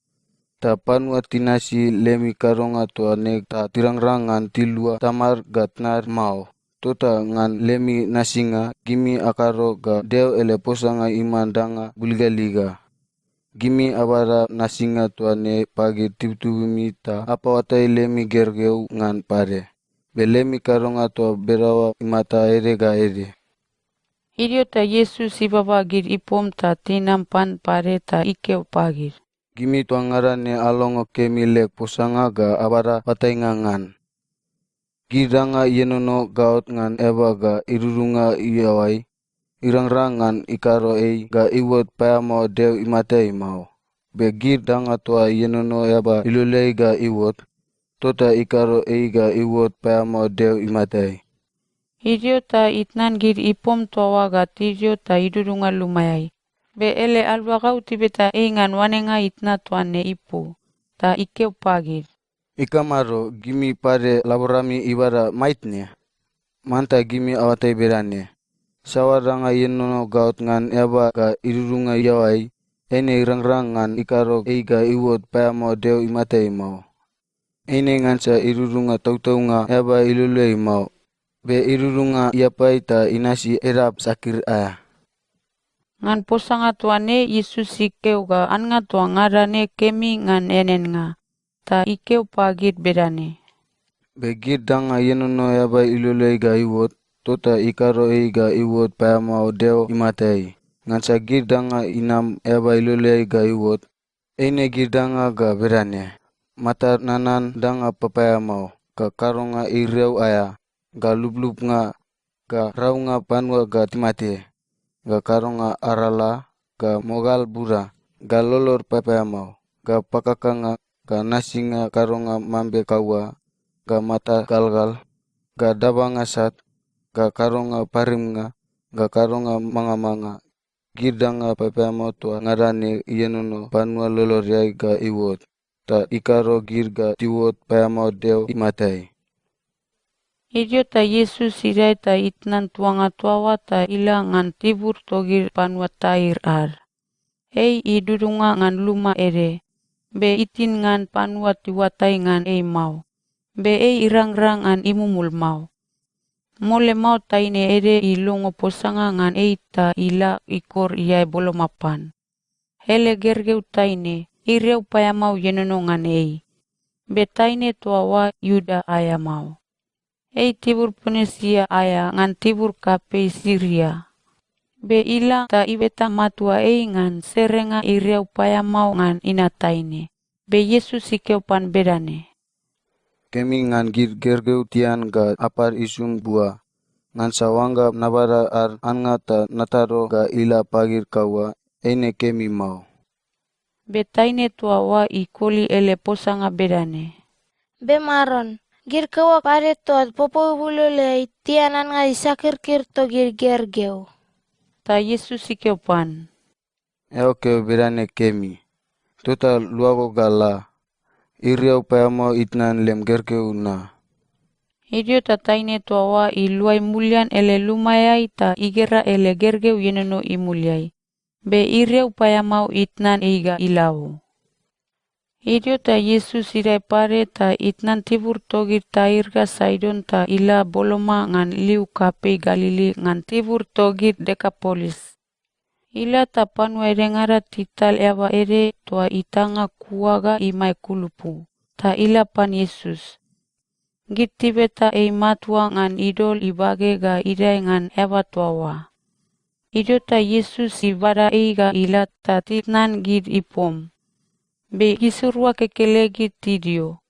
Ta panua tinasi lemi kadonga toa ne ta tirangrang ngan tilua tamad ga tnad mao, tota ngan lemi nasinga gimi akado ga Deo ele posanga iman danga buligaliga. Gimi abada nasinga toa ne pagid tibutibumi ta apaoatai lemi gergeu ngan pade, be lemi kadonga toa bedaoa imata ede ga ede. Idio ta Iesus ibaba gid ipom ta tinam pan pade ta ikeo pagid, "Gimi toa ngada ne alongo kemi leg posanga ga abada oatainga ngan. Gid danga ienono gaot ngan eaba ga idudunga iaoai, irangrang ngan ikado ei ga iuot paeamao Deo imatai mao. Be gid danga toa ienono eaba iloleai ga iuot, tota ikado ei ga iuot paeamao Deo imatai." Idio ta itnan gid ipom toa oa ga tidio ta idudunga lumaeai. Be ele aluagau tibeta ei ngan oanenga itna toa ne ipu, ta ikeo pagid, "Ikamado gimi pade laborami ibada maitne? Manta gimi aoatai bedane, saoa danga ienono gaot ngan eaba ga idudunga iaoai, eine irangrang ngan ikado ei ga iuot paeamao Deo imatai mao. Eine ngansa idudunga tautaunga eaba iloleai mao, be idudunga iapai ta inasi edap sakir aea." Ngan posanga toa ne, Iesus ikeo ga annga toa ngada ne kemi ngan eaneannga, ta ikeo pagid bedane, "Be gid danga ienono eaba iloleai ga iuot, tota ikado ei ga iuot paeamao Deo imatai. Ngansa gid danga inam eaba iloleai ga iuot, eine gid danga ga bedane: matad nanan danga papaeamao, ga kadonga iriau aea, ga lublubnga, ga raunga panua ga timate, ga kadonga arala, ga mogal buda, ga lolod papaeamao, ga pakakanga, ga nasinga kadonga mambe kaua, ga mata galgal, ga dabanga sat, ga kadonga parimnga, ga kadonga mangamanga, gid danga papaeamao toa ngada ne ienono panua lolodeai ga iuot, ta ikado gid ga tiuot paeamao Deo imatai." Idio ta Iesus idae ta itnan tuanga toa oa ta ila ngan tibur togid panua Tair ad. Ei idudunga ngan luma ede, be itin ngan panua tiuatai ngan ei mao, be ei irangrang ngan imumul mao. Mole mao taine ede ilongo posanga ngan ei ta ila ikor iae boloma pan. Ele gergeu taine, iriau paeamao ienono ngan ei, be taine toa oa Iuda aea mao. Ei tibur Ponisia aea ngan tibur kapei Siria. Be ila ta ibeta matua ei ngan serenga iriau paeamao ngan inat taine. Be Iesus ikeo pan bedane, "Kemi ngan gid gergeu tian ga apad isum bua, ngansa oangga nabada ad annga ta natado ga ila pagid kaua, eine kemi mao." Be taine toa oa ikoli ele posanga bedane, "Be Maron, gid kaua pade toa popou bululeai tianan ngan isakirkir togid gergeu." Ta Iesus ikeo pan, "Eao keo bedane kemi. Tota luago ga la. Iriau paeamao itnan lem gergeu na." Idio ta taine toa oa iluai mulian ele lumaeai ta igera ele gergeu ienono imuliai, be iriau paeamao itnan ei ga ilaoa. Idio ta Iesus idae pade ta itnan tibur togid Tair ga Saidon ta ila boloma ngan liu kapei Galili ngan tibur togid Dekapolis. Ila ta panua edengada tital eaba ede toa itanga kua ga imae kulupu, ta ila pan Iesus. Gid tibeta ei matua ngan idol ibage ga idae ngan eaba toa oa. Idio ta Iesus ibada ei ga ila ta titnan gid ipom. Be gisirua kekelegid tidio.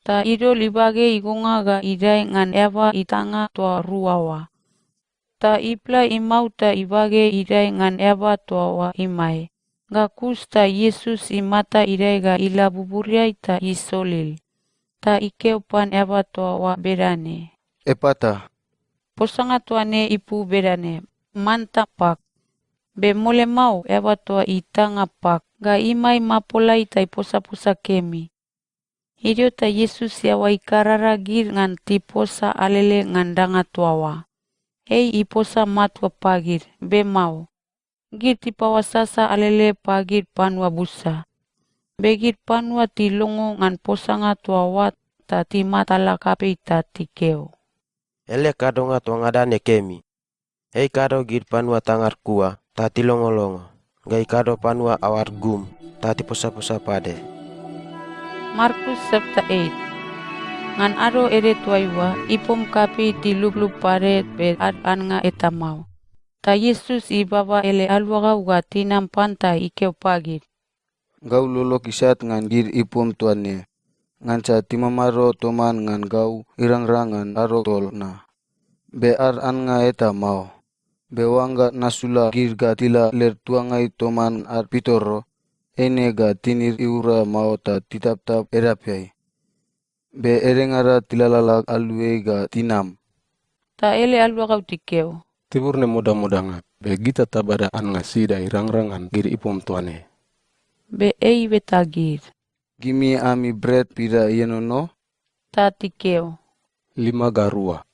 Ta idol ibage igonga ga idae ngan eaba itanga toa rua oa. Ta ipla imau ta ibage idae ngan eaba toa oa imae. Ga kus ta Iesus imata idae ga ila buburiai ta isolil. Ta ikeo pan eaba toa oa bedane, "Epata." Posanga toa ne ipu bedane, "Manta pak." Be mole mao, eaba toa itanga pak ga imae mapolai ta iposaposa kemi. Idio ta Iesus iaoa ikarara gid ngan tiposa alele ngan danga toa oa. Ei iposa matua pagid, be mao. Gid tipaoasasa alele pagid panua busa. Be gid panua tilongo ngan posanga toa oa ta timatala kapei ta tikeo, Ele kadonga toa ngada ne kemi. Ei ikado gid panua tangad kua ta tilongolongo, ga ikado panua aoad gum ta tiposaposa pade.” Markus chapter eight. Ngan ado ede toaiua, ipom kapei tiluplup pade, be ad annga eta mao. Ta Iesus ibaba ele aluagau ga tinam pan ta ikeo pagid, “Gau lolog isat ngan gid ipom toa ne, ngansa timamado toman ngan gau irangrang ngan ado tol na. Be ad annga eta mao. Be oangga nasula gid ga tila led tuangai toman ad pitoro, eine ga tinid iura mao ta titaptap edapeai. Be edengada tilalala aluai ga tinam.” Ta ele aluagau tikeo, “Tibur ne modamodanga, be gita tabada annga sida irangrang ngan gid ipom toa ne?” Be ei ibeta gid, “Gimi ami bret pida ienono?” Ta tikeo, “Lima ga rua.”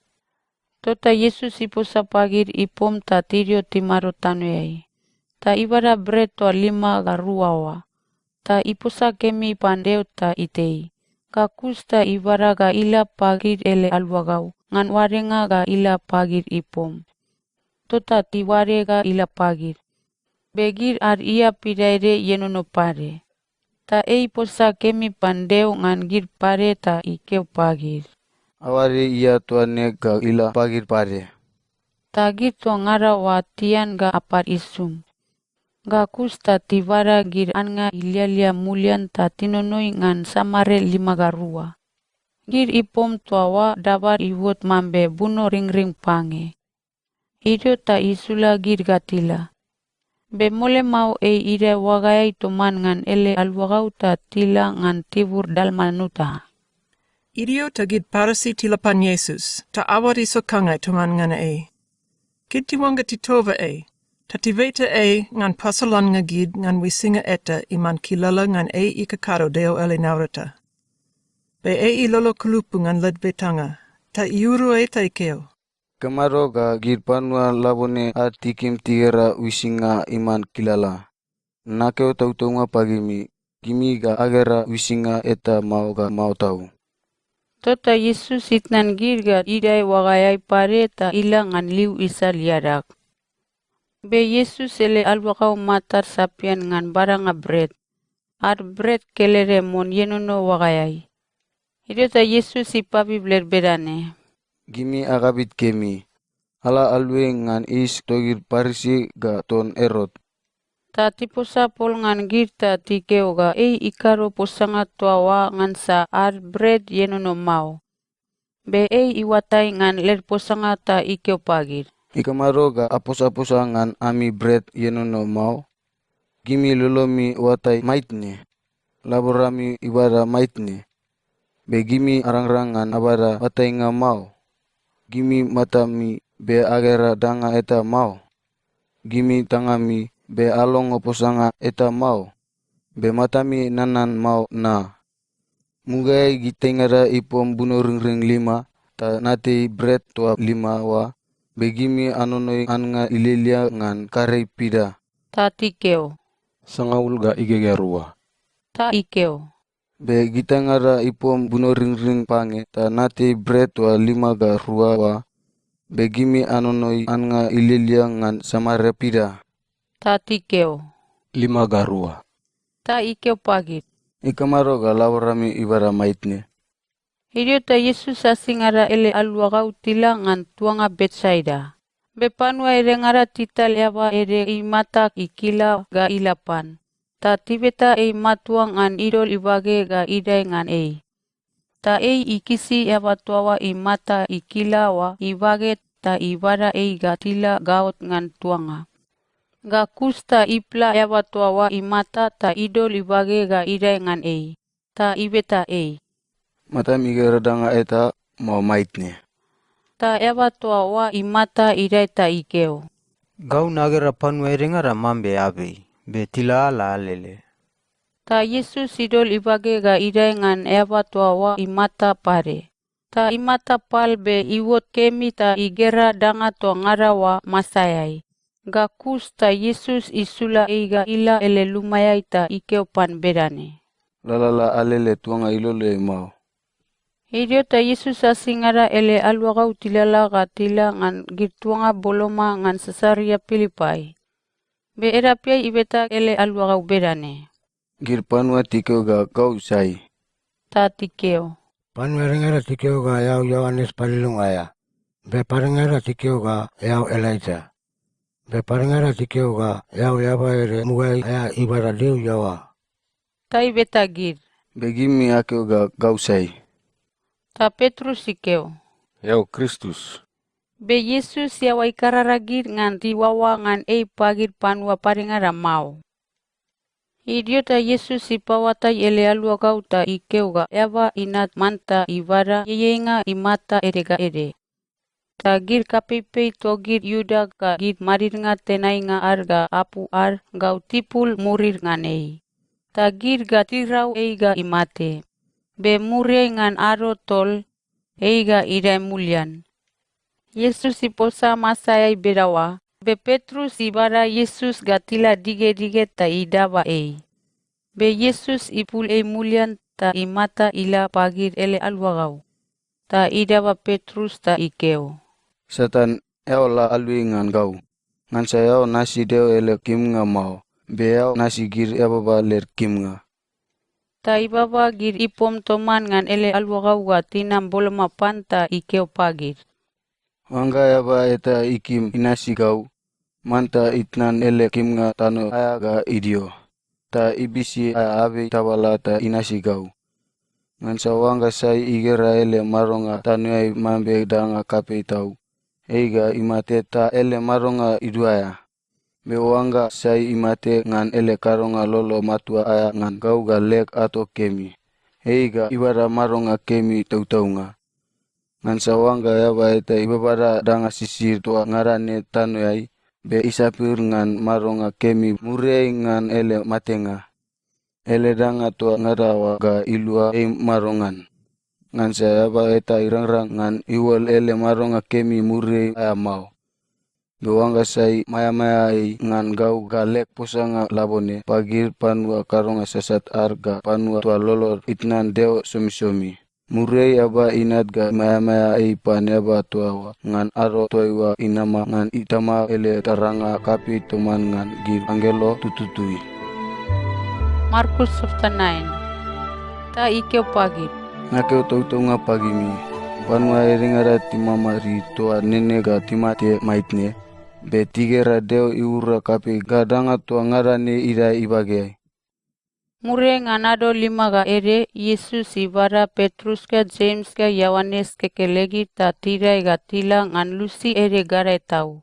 Tota Iesus iposa pagid ipom ta tidio timado tanoeai. Ta ibada bret toa lima ga rua oa, ta iposa kemi pan Deo ta itei. Ga kus ta ibada ga ila pagid ele aluagau ngan oadenga ga ila pagid ipom. Tota tiuade ga ila pagid. Be gid ad ia pidaede ienono pade. Ta ei iposa kemi pan Deo ngan gid pade ta ikeo pagid, “Aoade ia toa ne ga ila pagid pade.” Ta gid toa ngada oa tian ga apad isum. Ga kus ta tibada gid annga ilialia mulian ta tinonoi ngan samare lima ga rua. Gid ipom toa oa dabad iuot mambe buno ringring pange. Idio ta isula gid ga tila. Be mole mao ei idae oagaeai toman ngan ele aluagau ta tila ngan tibur Dalmanuta. Idio ta gid Parisi tila pan Iesus ta aoad isokangai toman ngan ei. Gid tiuangga titoba ei, ta tibeta ei ngan pasolannga gid ngan uisinga eta iman kilala ngan ei ikakado Deo ele naurata. Be ei ilolo kulupu ngan led betanga, ta iuruai ta ikeo, “Ikamado ga gid panua labone ad tikim tigera uisinga iman kilala? Nakeo tautaunga pagimi, gimi ga agera uisinga eta mao ga mao tau.” Tota Iesus itnan gid ga idae oagaeai pade ta ila ngan liu isal iadag. Be Iesus ele aluagau matad sapian ngan badanga bret, ad bret kelede mon ienono oagaeai. Idio ta Iesus ipabib led bedane, “Gimi agabit kemi. Ala aluai ngan yis togid Parisi ga ton Erot.” Ta tiposa pol ngan gid ta tikeo ga ei ikado posanga toa oa ngansa ad bret ienono mao. Be ei iuatai ngan led posanga ta ikeo pagid, “Ikamado ga aposaposa ngan ami bret ienono mao? Gimi lolomi oatai maitne. Laborami ibada maitne. Be gimi arangrang ngan abada oatainga mao. Gimi matami, be agera danga eta mao. Gimi tangami, be alongo posanga eta mao. Be matami nanan mao na.” Mugaeai gitaingada ipom bunoringring lima, ta natei bret toa lima oa, be gimi anonoi annga ilialia ngan karei pida. Ta tikeo, “Sangaul ga igegea rua.” Ta ikeo, “Be gitaingada ipom bunoringring pange, ta natei bret toa lima ga rua oa, be gimi anonoi annga ilialia ngan samare pida.” Ta tikeo, “Lima ga rua.” Ta ikeo pagid, “Ikamado ga laborami ibada maitne?” Idio ta Iesus asingada ele aluagau tila ngan tuanga Betsaida. Be panua edengada tital eaba ede imata ikila ga ila pan, ta tibeta ei matua ngan idol ibage ga idae ngan ei. Ta ei ikisi eaba toa oa imata ikila oa ibage ta ibada ei ga tila gaot ngan tuanga. Ga kus ta ipla eaba toa oa imata ta idol ibage ga idae ngan ei, ta ibeta ei, “Matam igera danga eta, mao maitne?” Ta eaba toa oa imata idae ta ikeo, “Gau nagera panua edengada mambe abei, be tila ala alele.” Ta Iesus idol ibage ga idae ngan eaba toa oa imata pade. Ta imata pal be iuot kemi ta igera danga toa ngada oa masaeai. Ga kus ta Iesus isula ei ga ila ele lumaeai ta ikeo pan bedane, “Lalala alele tuanga iloleai mao.” Idio ta Iesus asingada ele aluagau tilalala ga tila ngan gid tuanga boloma ngan Sisaria Pilipai. Be edapeai ibeta ele aluagau bedane, “Gid panua tikeo ga gau sai?” Ta tikeo, “Panua edengada tikeo ga eao Ioanes Paliliunga aea, be padengada tikeo ga eao Elaija, be padengada tikeo ga eao eaba ede mugaeai aea ibada Deo iaoa.” Ta ibeta gid, “Be gimi akeo ga gau sai?” Ta Petrus ikeo, “Eao Kristus.” Be Iesus iaoa ikarara gid ngan tiuaoa ngan ei pagid panua padengada mao. Idio ta Iesus ipaoatai ele aluagau ta ikeo ga Eaba Inat manta ibada ieieinga imata ede ga ede. Ta gid kapeipei togid Iuda ga gid madidnga tenainga ad ga apu ad gau tipul murid ngan ei, ta gid ga tirau ei ga imate. Be muriai ngan ado tol, ei ga idae mulian. Iesus iposa masaeai bedaoa, be Petrus ibada Iesus ga tila digedige ta idaba ei. Be Iesus ipul ei mulian ta imata ila pagid ele aluagau, ta idaba Petrus ta ikeo, “Satan, eao la aluai ngan gau, ngansa eao nasi Deo ele kimnga mao, be eao nasi gid eababa led kimnga.” Ta ibaba gid ipom toman ngan ele aluagau ga tinam boloma pan ta ikeo pagid, “Oangga eaba eta ikim inasi gau, manta itnan ele kimnga tano aea ga idio, ta ibisi aea abei tabala ta inasi gau. Ngansa oangga sai igera ele madonga tanoeai mambe danga kapei tau, ei ga imate ta ele madonga iduaea. Be oangga sai imate ngan ele kadonga lolo matua aea ngan gau ga leg ato kemi, ei ga ibada madonga kemi tautaunga. Ngansa oangga eaba eta ibabada danga sisid toa ngada ne tanoeai, be isapir ngan madonga kemi muriai ngan ele matenga, ele danga toa ngada oa ga ilua ei madongan? Ngansa eaba eta irangrang ngan iuol ele madonga kemi muriai aea mao. Be oangga sai maeamaea ei ngan gau ga leg posanga labone pagid panua kadonga sasat ad ga panua toa lolod itnan Deo somisomi, muriai Eaba Inat ga maeamaea ei pan eaba toa oa ngan ado toaiua inama ngan Itama ele taranga kapei toman ngan gid anggelo tututui.” Markus chapter nine. Ta ikeo pagid, “Nakeo tautaunga pagimi, panua edengada timamadid toa nene ga timate maitne, be tigera Deo iura kapei ga danga toa ngada ne idae ibageai.” Muriai ngan ado lima ga ede, Iesus ibada Petrus ga Jems ga Ioanes kekelegid ta tidae ga tila ngan lusi ede gadae tau.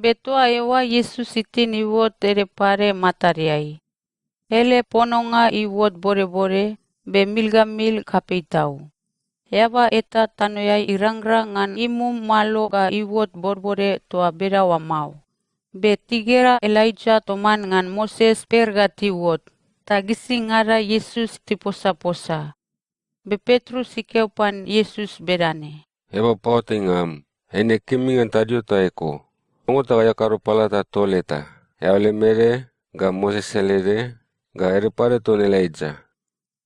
Be toa eoa Iesus itin iuot ede pade matadeai. Ele pononga iuot bodbode, be mil ga mil kapei tau. Eaba eta tanoeai irangrang ngan imum malo ga iuot bodbode toa bedaoa mao. Be tigera Elaija toman ngan Moses per ga tiuot, ta gisingada Iesus tiposaposa. Be Petrus ikeo pan Iesus bedane, “Eaba paoatainga am, eine kemi ngan tadio ta eko. Oangga ta gai akado palata tol eta, eao lem ede, ga Moses ele ede, ga ede pade ton Elaija.”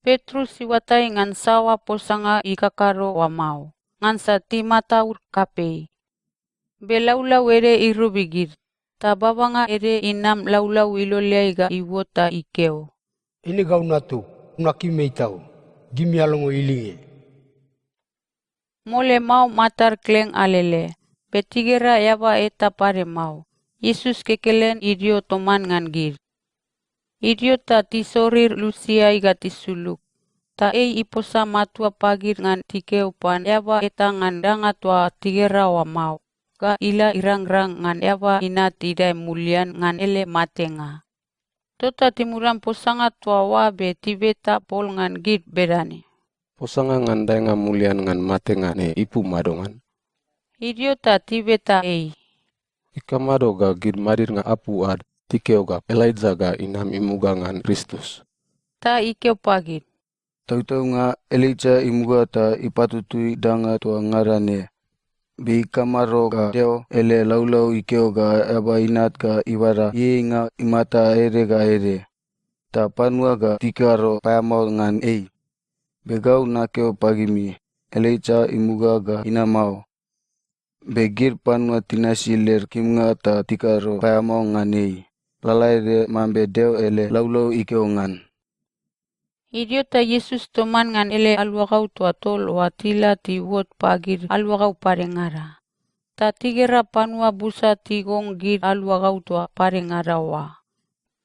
Petrus iuatai ngan saoa posanga ikakado oa mao, ngansa timataud kapei. Be laulau ede irobi gid, ta babanga ede inam laulau iloleai ga iuot ta ikeo, “Eine gau natug, nakim ei tau. Gimi alongo ilinge.” Mole mao matad kleng alele, be tigera eaba eta pade mao, Iesus kekelen idio toman ngan gid. Idio ta tisorir lusiai ga tisulug, ta ei iposa matua pagid ngan tikeo pan eaba eta ngan danga toa tigera oa mao, ga ila irangrang ngan Eaba Inat idae mulian ngan ele matenga. Tota timudan posanga toa oa be tibeta pol ngan gid bedane, “Posanga ngan daenga mulian ngan matenga ne ipu madongan?” Idio ta tibeta ei, “Ikamado ga gid madidnga apu ad tikeo ga Elaija ga inam imuga ngan Kristus?” Ta ikeo pagid, “Tautaunga, Elaija imuga ta ipatutui danga toa ngada ne. Be ikamado ga Deo ele laulau ikeo ga Eaba Inat ga ibada ieieinga imata ede ga ede, ta panua ga tikado paeamao ngan ei? Be gau nakeo pagimi, Elaija imuga ga inam mao. Be gid panua tinasi led kimnga ta tikado paeamao ngan ei, lalaede mambe Deo ele laulau ikeo ngan. Idio ta Iesus toman ngan ele aluagau toa tol oa tila tiuot pagid aluagau padengada. Ta tigera panua busa tigong gid aluagau toa padengada oa.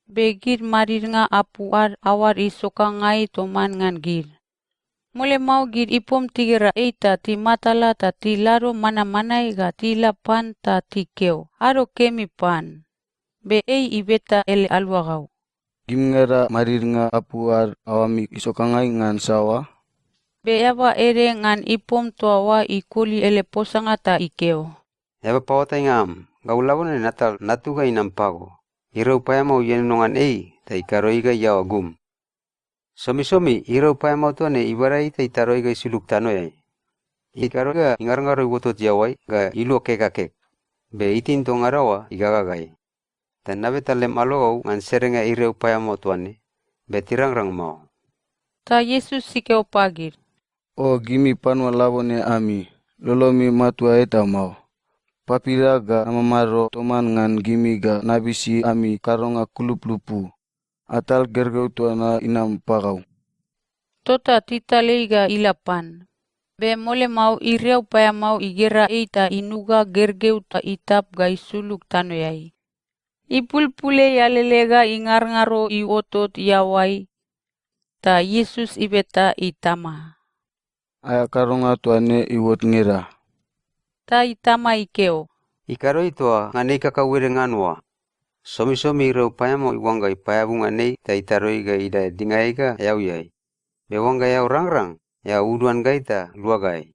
Be gid madidnga apu ad aoad isokangai toman ngan gid. Mole mao gid ipom tigera ei ta timatala ta tilado manamanae ga tila pan ta tikeo, "Ado kemi pan." Be ei ibeta ele aluagau, "Gimingada madidnga apu ad aoami isokangai ngan saoa?" Be eaba ede ngan ipom toa oa ikoli ele posanga ta ikeo, "Eaba paoatainga am, gau labone natal natug ga inam pago. Irau paeamao ienono ngan ei ta ikado ei ga iaoa gum. Somisomi irau paeamao toa ne ibada ei ta itado ei ga isulug tanoeai. Ikado ga ingarongaro iuotot iaoai ga ilua kek ga kek, be itin toa ngada oa igaga gai. Ta nabeta lem aluagau ngan serenga iriau paeamao toa ne, be tirangrang mao." Ta Iesus ikeo pagid, "O gimi panua labone ami, lolomi matua eta mao. Papida ga namamado toman ngan gimi ga nabisi ami kadonga kulupulupu. Atal gergeu toa na inam pagau." Tota tital ei ga ila pan. Be mole mao iriau paeamao igera ei ta inuga gergeu toa itap ga isulug tanoeai. Ipulpul ei alele ga ingarngaro iuotot iaoai, ta Iesus ibeta itama, "Aea kadonga toa ne iuot ngeda?" Ta itama ikeo, "Ikado ei toa ngan ei kakauede ngan oa. Somisomi iriau paeamao iuangga ipaeabu ngan ei ta itado ei ga idae dingaeai ga eauiai. Be oangga eao rangrang, eao uduan gai ta lua gai."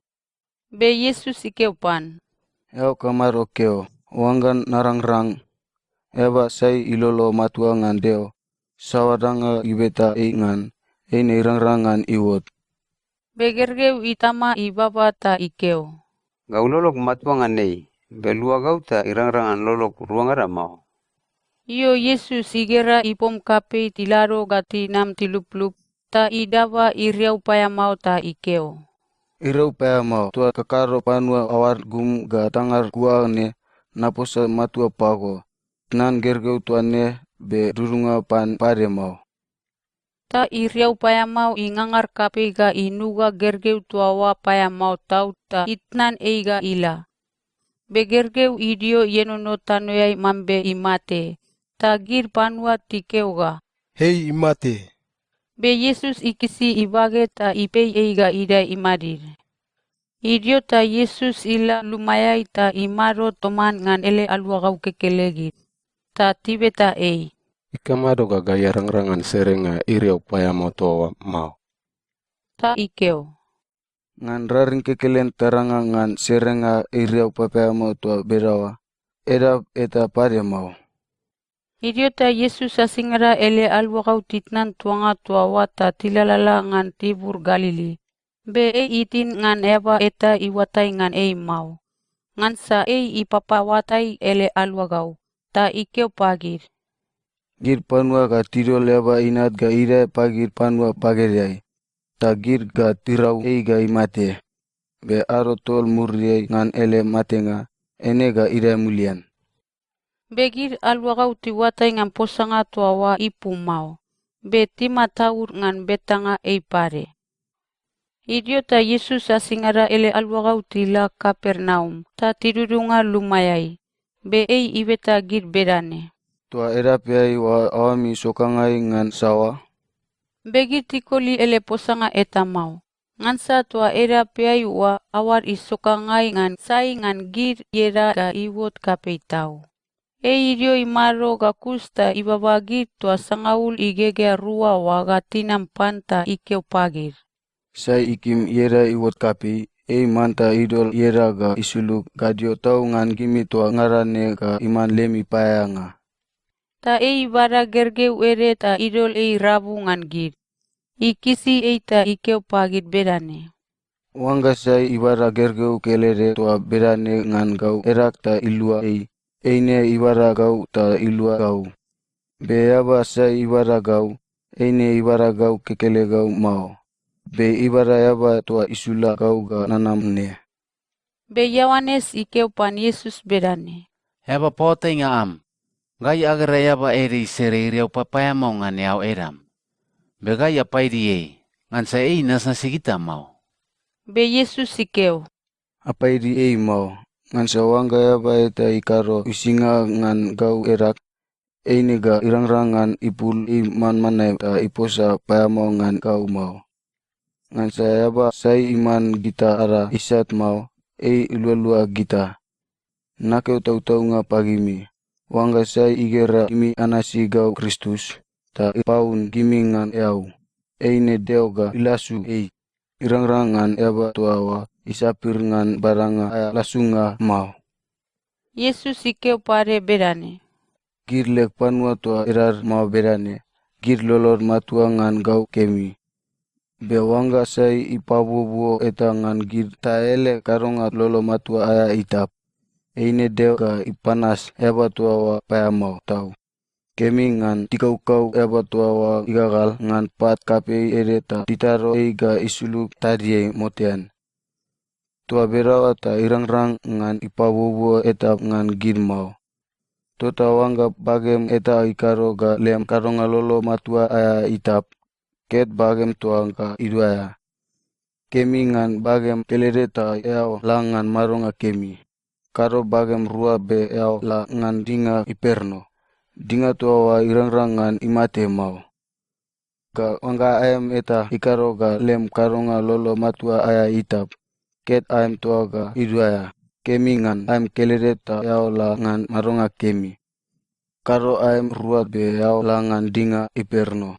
Be Iesus ikeo pan, "Eao kamado keo, oangga narangrang? Eaba sai ilolo matua ngan Deo, saoa danga ibeta ei ngan, eine irangrang ngan iuot." Be gergeu itama ibaba ta ikeo, "Gau lolog matua ngan ei, be lua gau ta irangrang ngan lolog ruangada mao." Io, Iesus igera ipom kapei tilado ga tinam tiluplup, ta idaba iriau paeamao ta ikeo, "Iriau paeamao toa kakado panua aoad gum ga tangad kua ne, naposa matua pago, tnan gergeu toa ne, be dudunga pan pade mao." Ta iriau paeamao ingangar kapei ga inuga gergeu toa oa paeamao tau ta itnan ei ga ila. Be gergeu idio ienono tanoeai mambe imate, ta gid panua tikeo ga, "Ei imate." Be Iesus ikisi ibage ta ipei ei ga idae imadid. Idio ta Iesus ila lumaeai ta imado toman ngan ele aluagau kekelegid, ta tibeta ei, "Ikamado ga gai arangrang ngan serenga iriau paeamao toa oa mao?" Ta ikeo, "Ngan raring kekelen taranga ngan serenga iriau papaeamao toa bedaoa, edap eta pade mao." Idio ta Iesus asingada ele aluagau titnan tuanga toa oa ta tilalala ngan tibur Galili, be ei itin ngan eaba eta iuatai ngan ei mao, ngansa ei ipapaoatai ele aluagau, ta ikeo pagid, "Gid panua ga tidol Eaba Inat ga idae pagid panua bagedeai, ta gid ga tirau ei ga imate. Be ado tol muriai ngan ele matenga, eine ga idae mulian." Be gid aluagau tiuatai ngan posanga toa oa ipu mao, be timataud ngan betanga ei pade. Idio ta Iesus asingada ele aluagau tila Kapernaum ta tidudunga lumaeai, be ei ibeta gid bedane, "Toa edapeai oa aoami sokangai ngan saoa?" Be gid tikoli ele posanga eta mao, ngansa toa edapeai oa aoad isokangai ngan sai ngan gid ieda ga iuot kapei tau. Ei idio imado ga kus ta ibaba gid toa sangaul igegea rua oa ga tinam pan ta ikeo pagid, "Sai ikim ieda iuot kapei, ei manta idol ieda ga isulug gadio tau ngan gimi toa ngada ne ga iman lemi paeaeanga." Ta ei ibada gergeu ede ta idol ei rabu ngan gid. Ikisi ei ta ikeo pagid bedane, "Oangga sai ibada gergeu kelede toa bedane ngan gau edag ta ilua ei, eine ibada gau ta ilua gau. Be eaba sai ibada gau, eine ibada gau kekelegau mao." be ibada eaba toa isula gau ga nanam ne.” Be Ioanes ikeo pan Iesus bedane, “Eaba paoatainga am, gai agera eaba ede isere iriau papaeamao ngan eao edam. Be gai apaidi ei, ngansa ei inasnasi gita mao.” Be Iesus ikeo, “Apaidi ei mao, ngansa oangga eaba eta ikado uisinga ngan gau edag, eine ga irangrang ngan ipul ei manmanae ta iposa paeamao ngan gau mao. Ngansa eaba sai iman gita ada isat mao, ei ilualua gita. Nakeo tautaunga pagimi, oangga sai igera gimi anasi gau Kristus, ta ipaun gimi ngan eau, eine Deo ga ilasu ei. Irangrang ngan eaba toa oa isapir ngan badanga aea lasunga mao.” Iesus ikeo pade bedane, “Gid leg panua toa edad mao bedane, gid lolod matua ngan gau kemi. Be oangga sai ipabuobuo eta ngan gid ta ele kadonga lolo matua aea itap, eine Deo ga ipanas eaba toa oa paeamao tau. Kemi ngan tikaukau eaba toa oa igagal ngan pat kapei ede ta titado ei ga isulug tadiai motean. Toa bedaoa ta irangrang ngan ipabuobuo eta ngan gid mao. Tota oangga bagem eta ikado ga lem kadonga lolo matua aea itap, ket bagem toa ga iduaea. Kemi ngan bagem kelede ta eao la ngan madonga kemi. Kado bagem rua be eao la ngan dinga iperno. Dinga toa oa irangrang ngan imate mao. Ga oangga aem eta ikado ga lem kadonga lolo matua aea itap, ket aem toa ga iduaea. Kemi ngan aem kelede ta eao la ngan madonga kemi. Kado aem rua be eao la ngan dinga iperno.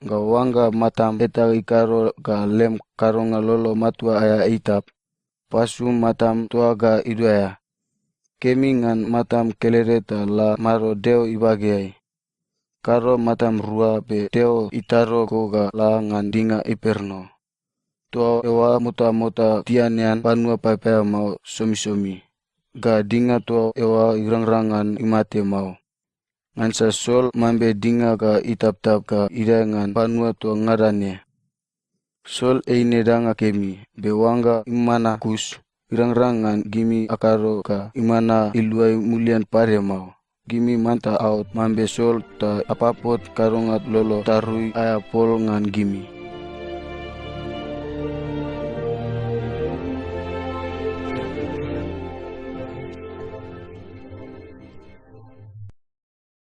Ga oangga matam eta ikado ga lem kadonga lolo matua aea itap, pasum matam toa ga iduaea. Kemi ngan matam kelede ta la mado Deo ibageai. Kado matam rua be Deo itado go ga la ngan dinga iperno. Toa eoa motamota tianean panua papaeamao somisomi, ga dinga toa eoa irangrang ngan imate mao. Ngansa sol mambe dinga ga itaptap ga idae ngan panua toa ngada ne. Sol eine danga kemi, be oangga imana kus, irangrang ngan gimi akado ga imana iluai mulian pade mao. Gimi manta aot mambe sol ta apapot kadonga lolo tarui aea pol ngan gimi.